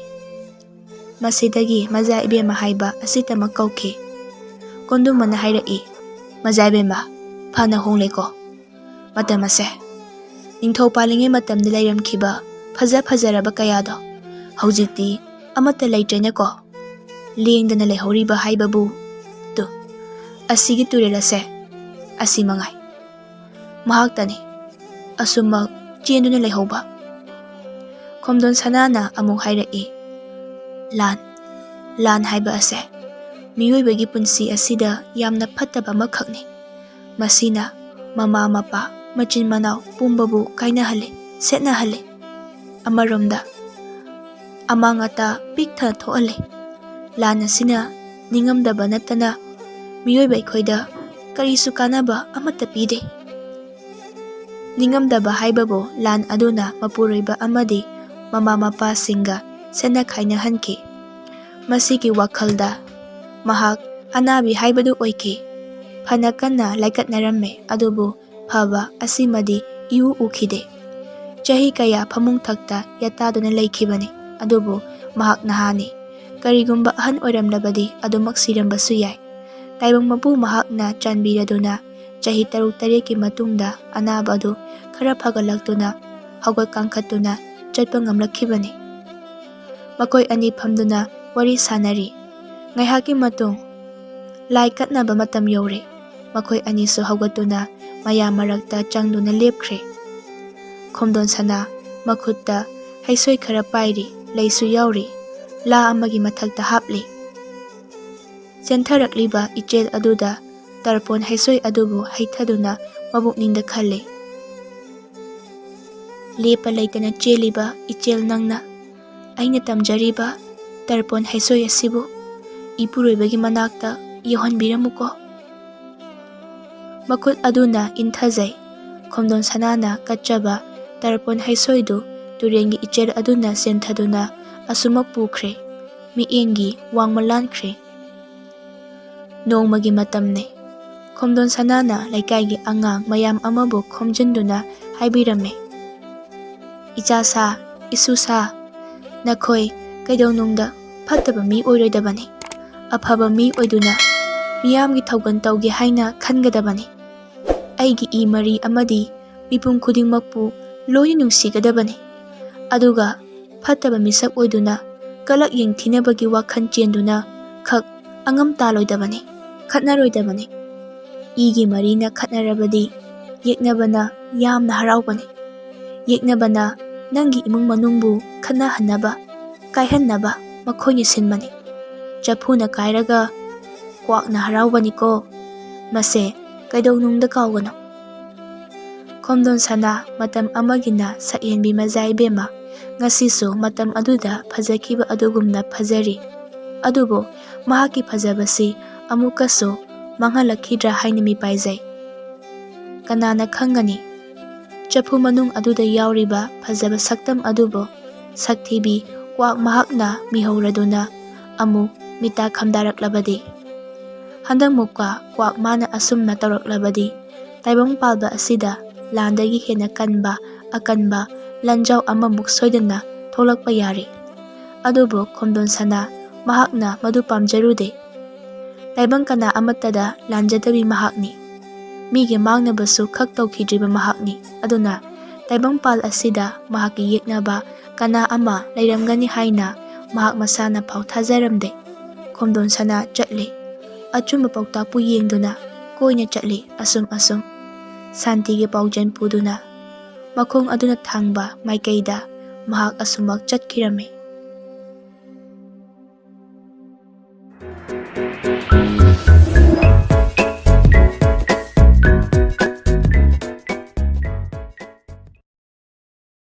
ꯃꯁꯤꯗꯒꯤ ꯃꯖꯥ ꯏꯕꯦꯝꯃ ꯍꯥꯏꯕ ꯑꯁꯤꯇꯃꯛ ꯀꯧꯈꯤ꯫ ꯀꯣꯟꯗꯨꯝꯕꯅ ꯍꯥꯏꯔꯛꯏ, "ꯃꯖꯥ ꯏꯕꯦꯝꯃ, ꯐꯅ ꯍꯣꯡꯂꯦꯀꯣ ꯃꯇꯝ ꯑꯁꯦ꯫ ꯅꯤꯡꯊꯧ ꯄꯥꯜꯂꯤꯉꯩ ꯃꯇꯝꯗ ꯂꯩꯔꯝꯈꯤꯕ ꯐꯖ ꯐꯖꯔꯕ ꯀꯌꯥꯗꯣ ꯍꯧꯖꯤꯛꯇꯤ ꯑꯃꯠꯇ ꯂꯩꯇ꯭ꯔꯦꯅꯦꯀꯣ꯫ ꯂꯦꯡꯗꯅ ꯂꯩꯍꯧꯔꯤꯕ ꯍꯥꯏꯕꯕꯨ ꯇꯨ, ꯑꯁꯤꯒꯤ ꯇꯨꯔꯦꯜ ꯑꯁꯦ, ꯑꯁꯤ ꯃꯉꯥꯏ꯫ ꯃꯍꯥꯛꯇꯅꯤ ꯑꯁꯨꯝꯃꯛ ꯆꯦꯟꯗꯨꯅ ꯂꯩꯍꯧꯕ꯫" ꯈꯣꯝꯗꯣꯟ ꯁꯅꯥꯅ ꯑꯃꯨꯛ ꯍꯥꯏꯔꯛꯏ, "ꯂꯥꯟ, ꯂꯥꯟ ꯍꯥꯏꯕ ꯑꯁꯦ ꯃꯤꯑꯣꯏꯕꯒꯤ ꯄꯨꯟꯁꯤ ꯑꯁꯤꯗ ꯌꯥꯝꯅ ꯐꯠꯇꯕ ꯑꯃꯈꯛꯅꯤ꯫ ꯃꯁꯤꯅ ꯃꯃꯥ ꯃꯄꯥ, ꯃꯆꯤꯟ ꯃꯅꯥꯎ ꯄꯨꯝꯕꯕꯨ ꯀꯥꯏꯅꯍꯜꯂꯤ, ꯁꯦꯠꯅꯍꯜꯂꯤ꯫ ꯑꯃꯔꯣꯝꯗ ꯑꯃꯥꯡ ꯑꯇꯥ ꯄꯤꯛ ꯊꯟꯅ ꯊꯣꯛꯍꯜꯂꯤ꯫ ꯂꯥꯟ ꯑꯁꯤꯅ ꯅꯤꯡꯉꯝꯗꯕ ꯅꯠꯇꯅ ꯃꯤꯑꯣꯏꯕ ꯑꯩꯈꯣꯏꯗ ꯀꯔꯤꯁꯨ ꯀꯥꯟꯅꯕ ꯑꯃꯠꯇ ꯄꯤꯗꯦ꯫" ꯅꯤꯡꯉꯝꯗꯕ ꯍꯥꯏꯕꯕꯨ ꯂꯥꯟ ꯑꯗꯨꯅ ꯃꯄꯨꯔꯣꯏꯕ ꯑꯃꯗꯤ ꯃꯃꯥ ꯃꯄꯥꯁꯤꯡꯒ ꯁꯦꯠꯅ ꯈꯥꯏꯅꯍꯟꯈꯤ꯫ ꯃꯁꯤꯒꯤ ꯋꯥꯈꯜꯗ ꯃꯍꯥꯛ ꯑꯅꯥꯕꯤ ꯍꯥꯏꯕꯗꯨ ꯑꯣꯏꯈꯤ꯫ ꯐꯅ ꯀꯟꯅ ꯂꯥꯏꯀꯠꯅꯔꯝꯃꯦ, ꯑꯗꯨꯕꯨ ꯐꯕ ꯑꯁꯤꯃꯗꯤ ꯏꯎ ꯎꯈꯤꯗꯦ꯫ ꯆꯍꯤ ꯀꯌꯥ ꯐꯃꯨꯡ ꯊꯛꯇ ꯌꯥꯇꯥꯗꯨꯅ ꯂꯩꯈꯤꯕꯅꯤ, ꯑꯗꯨꯕꯨ ꯃꯍꯥꯛ ꯅꯍꯥꯅꯤ꯫ ꯀꯔꯤꯒꯨꯝꯕ ꯑꯍꯟ ꯑꯣꯏꯔꯝꯂꯕꯗꯤ ꯑꯗꯨꯃꯛ ꯁꯤꯔꯝꯕꯁꯨ ꯌꯥꯏ꯫ ꯇꯥꯏꯕꯪ ꯃꯄꯨ ꯃꯍꯥꯛꯅ ꯆꯥꯟꯕꯤꯔꯗꯨꯅ ꯆꯍꯤ ꯇꯔꯨꯛ ꯇꯔꯦꯠꯀꯤ ꯃꯇꯨꯡꯗ ꯑꯅꯥꯕ ꯑꯗꯨ ꯈꯔ ꯐꯒꯠꯂꯛꯇꯨꯅ ꯍꯧꯒꯠ ꯀꯥꯡꯈꯠꯇꯨꯅ ꯆꯠꯄ ꯉꯝꯂꯛꯈꯤꯕꯅꯤ꯫ ꯃꯈꯣꯏ ꯑꯅꯤ ꯐꯝꯗꯨꯅ ꯋꯥꯔꯤ ꯁꯥꯅꯔꯤ꯫ ꯉꯥꯏꯍꯥꯛꯀꯤ ꯃꯇꯨꯡ ꯂꯥꯏ ꯀꯠꯅꯕ ꯃꯇꯝ ꯌꯧꯔꯦ꯫ ꯃꯈꯣꯏ ꯑꯅꯤꯁꯨ ꯍꯧꯒꯠꯇꯨꯅ ꯃꯌꯥꯝ ꯃꯔꯛꯇ ꯆꯪꯗꯨꯅ ꯂꯦꯞꯈ꯭ꯔꯦ꯫ ꯈꯣꯝꯗꯣꯟ ꯁꯅꯥ ꯃꯈꯨꯠꯇ ꯍꯩꯁꯣꯏ ꯈꯔ ꯄꯥꯏꯔꯤ, ꯂꯩꯁꯨ ꯌꯥꯎꯔꯤ, ꯂꯥ ꯑꯃꯒꯤ ꯃꯊꯛꯇ ꯍꯥꯞꯂꯤ꯫ ꯆꯦꯟꯊꯔꯛꯂꯤꯕ ꯏꯆꯦꯜ ꯑꯗꯨꯗ ꯇꯔꯄꯣꯟ ꯍꯩꯁꯣꯏ ꯑꯗꯨꯕꯨ ꯍꯩꯊꯗꯨꯅ ꯃꯕꯨꯛꯅꯤꯡꯗ ꯈꯜꯂꯤ, "ꯂꯦꯞꯄ ꯂꯩꯇꯅ ꯆꯦꯜꯂꯤꯕ ꯏꯆꯦꯜ ꯅꯪꯅ ꯑꯩꯅ ꯇꯝꯖꯔꯤꯕ ꯇꯔꯄꯣꯟ ꯍꯩꯁꯣꯏ ꯑꯁꯤꯕꯨ ꯏꯄꯨꯔꯣꯏꯕꯒꯤ ꯃꯅꯥꯛꯇ ꯌꯧꯍꯟꯕꯤꯔꯝꯃꯨꯀꯣ꯫" ꯃꯈꯨꯠ ꯑꯗꯨꯅ ꯏꯟꯊꯖꯩ꯫ ꯈꯣꯝꯗꯣꯟ ꯁꯅꯥꯅ ꯀꯠꯆꯕ ꯇꯔꯄꯣꯟ ꯍꯩꯁꯣꯏꯗꯨ ꯇꯨꯔꯦꯟꯒꯤ ꯏꯆꯦꯜ ꯑꯗꯨꯅ ꯆꯦꯟꯊꯗꯨꯅ ꯑꯁꯨꯃꯛ ꯄꯨꯈ꯭ꯔꯦ꯫ ꯃꯤꯠꯌꯦꯡꯒꯤ ꯋꯥꯡꯃ ꯂꯥꯟꯈ꯭ꯔꯦ꯫ ꯅꯣꯡꯃꯒꯤ ꯃꯇꯝꯅꯤ꯫ ꯈꯣꯝꯗꯣꯟ ꯁꯅꯥꯅ ꯂꯩꯀꯥꯏꯒꯤ ꯑꯉꯥꯡ ꯃꯌꯥꯝ ꯑꯃꯕꯨ ꯈꯣꯝꯖꯤꯟꯗꯨꯅ ꯍꯥꯏꯕꯤꯔꯝꯃꯤ, "ꯏꯆꯥ ꯁꯥ, ꯏꯁꯨ ꯁꯥ, ꯅꯈꯣꯏ ꯀꯩꯗꯧꯅꯨꯡꯗ ꯐꯠꯇꯕ ꯃꯤ ꯑꯣꯏꯔꯣꯏꯗꯕꯅꯤ꯫ ꯑꯐꯕ ꯃꯤ ꯑꯣꯏꯗꯨꯅ ꯃꯤꯌꯥꯝꯒꯤ ꯊꯧꯒꯜ ꯇꯧꯒꯦ ꯍꯥꯏꯅ ꯈꯟꯒꯗꯕꯅꯤ꯫ ꯑꯩꯒꯤ ꯏ ꯃꯔꯤ ꯑꯃꯗꯤ ꯃꯤꯄꯨꯝ ꯈꯨꯗꯤꯡꯃꯛꯄꯨ ꯂꯣꯏꯅ ꯅꯨꯡꯁꯤꯒꯗꯕꯅꯤ꯫ ꯑꯗꯨꯒ ꯐꯠꯇꯕ ꯃꯤꯁꯛ ꯑꯣꯏꯗꯨꯅ ꯀꯂꯛ ꯌꯦꯡꯊꯤꯅꯕꯒꯤ ꯋꯥꯈꯜ ꯆꯦꯟꯗꯨꯅ ꯈꯛ ꯑꯉꯝ ꯇꯥꯂꯣꯏꯗꯕꯅꯤ, ꯈꯠꯅꯔꯣꯏꯗꯕꯅꯤ꯫ ꯏꯒꯤ ꯃꯔꯤꯅ ꯈꯠꯅꯔꯕꯗꯤ ꯌꯦꯛꯅꯕꯅ ꯌꯥꯝꯅ ꯍꯔꯥꯎꯕꯅꯤ꯫ ꯌꯦꯛꯅꯕꯅ ꯅꯪꯒꯤ ꯏꯃꯨꯡ ꯃꯅꯨꯡꯕꯨ ꯈꯠꯅꯍꯟꯅꯕ, ꯀꯥꯏꯍꯟꯅꯕ ꯃꯈꯣꯏꯅ ꯁꯤꯟꯕꯅꯤ꯫ ꯆꯐꯨꯅ ꯀꯥꯏꯔꯒ ꯀ꯭ꯋꯥꯛꯅ ꯍꯔꯥꯎꯕꯅꯤꯀꯣ꯫ ꯃꯁꯦ ꯀꯩꯗꯧꯅꯨꯡꯗ ꯀꯥꯎꯒꯅꯨ꯫" ꯈꯣꯝꯗꯣꯟ ꯁꯅꯥ ꯃꯇꯝ ꯑꯃꯒꯤꯅ ꯁꯛꯍꯦꯟꯕꯤ ꯃꯖꯥ ꯏꯕꯦꯝꯃ ꯉꯁꯤꯁꯨ ꯃꯇꯝ ꯑꯗꯨꯗ ꯐꯖꯈꯤꯕ ꯑꯗꯨꯒꯨꯝꯅ ꯐꯖꯔꯤ꯫ ꯑꯗꯨꯕꯨ ꯃꯍꯥꯛꯀꯤ ꯐꯖꯕꯁꯤ ꯑꯃꯨꯛꯀꯁꯨ ꯃꯥꯡꯍꯜꯂꯛꯈꯤꯗ꯭ꯔꯥ ꯍꯥꯏꯅ ꯃꯤꯄꯥꯏꯖꯩ꯫ ꯀꯅꯥꯅ ꯈꯪꯒꯅꯤ? ꯆꯐꯨ ꯃꯅꯨꯡ ꯑꯗꯨꯗ ꯌꯥꯎꯔꯤꯕ ꯐꯖꯕ ꯁꯛꯇꯝ ꯑꯗꯨꯕꯨ ꯁꯛꯊꯤꯕꯤ ꯀ꯭ꯋꯥꯛ ꯃꯍꯥꯛꯅ ꯃꯤꯍꯧꯔꯗꯨꯅ ꯑꯃꯨꯛ ꯃꯤꯇꯥ ꯈꯝꯗꯥꯔꯛꯂꯕꯗꯤ? ꯍꯟꯗꯛꯃꯨꯛꯀ ꯀ꯭ꯋꯥꯛ ꯃꯥꯅ ꯑꯁꯨꯝꯅ ꯇꯧꯔꯛꯂꯕꯗꯤ, ꯇꯥꯏꯕꯪ ꯄꯥꯜꯕ ꯑꯁꯤꯗ ꯂꯥꯟꯗꯒꯤ ꯍꯦꯟꯅ ꯀꯟꯕ, ꯑꯀꯟꯕ ꯂꯥꯟꯖꯥꯎ ꯑꯃꯃꯨꯛ ꯁꯣꯏꯗꯅ ꯊꯣꯛꯂꯛꯄ ꯌꯥꯔꯤ꯫ ꯑꯗꯨꯕꯨ ꯈꯣꯝꯗꯣꯟ ꯁꯅꯥ ꯃꯍꯥꯛꯅ ꯃꯗꯨ ꯄꯥꯝꯖꯔꯨꯗꯦ꯫ ꯇꯥꯏꯕꯪ ꯀꯅꯥ ꯑꯃꯠꯇꯗ ꯂꯥꯟꯖꯗꯕꯤ ꯃꯍꯥꯛꯅꯤ꯫ ꯃꯤꯒꯤ ꯃꯥꯡꯅꯕꯁꯨ ꯈꯛ ꯇꯧꯈꯤꯗ꯭ꯔꯤꯕ ꯃꯍꯥꯛꯅꯤ꯫ ꯑꯗꯨꯅ ꯇꯥꯏꯕꯪꯄꯥꯜ ꯑꯁꯤꯗ ꯃꯍꯥꯛꯀꯤ ꯌꯦꯛꯅꯕ ꯀꯅꯥ ꯑꯃ ꯂꯩꯔꯝꯒꯅꯤ ꯍꯥꯏꯅ ꯃꯍꯥꯛ ꯃꯁꯥꯅ ꯐꯥꯎ ꯊꯥꯖꯔꯝꯗꯦ꯫ ꯈꯣꯝꯗꯣꯟ ꯁꯅꯥ ꯆꯠꯂꯤ꯫ ꯑꯆꯨꯝꯕ ꯄꯥꯎꯇꯥꯛꯄꯨ ꯌꯦꯡꯗꯨꯅ ꯀꯣꯏꯅ ꯆꯠꯂꯤ꯫ ꯑꯁꯨꯝ ꯑꯁꯨꯝ ꯁꯥꯟꯇꯤꯒꯤ ꯄꯥꯎꯖꯦꯜ ꯄꯨꯗꯨꯅ ꯃꯈꯣꯡ ꯑꯗꯨꯅ ꯊꯥꯡꯕ ꯃꯥꯏꯀꯩꯗ ꯃꯍꯥꯛ ꯑꯁꯨꯃꯛ ꯆꯠꯈꯤꯔꯝꯃꯤ꯫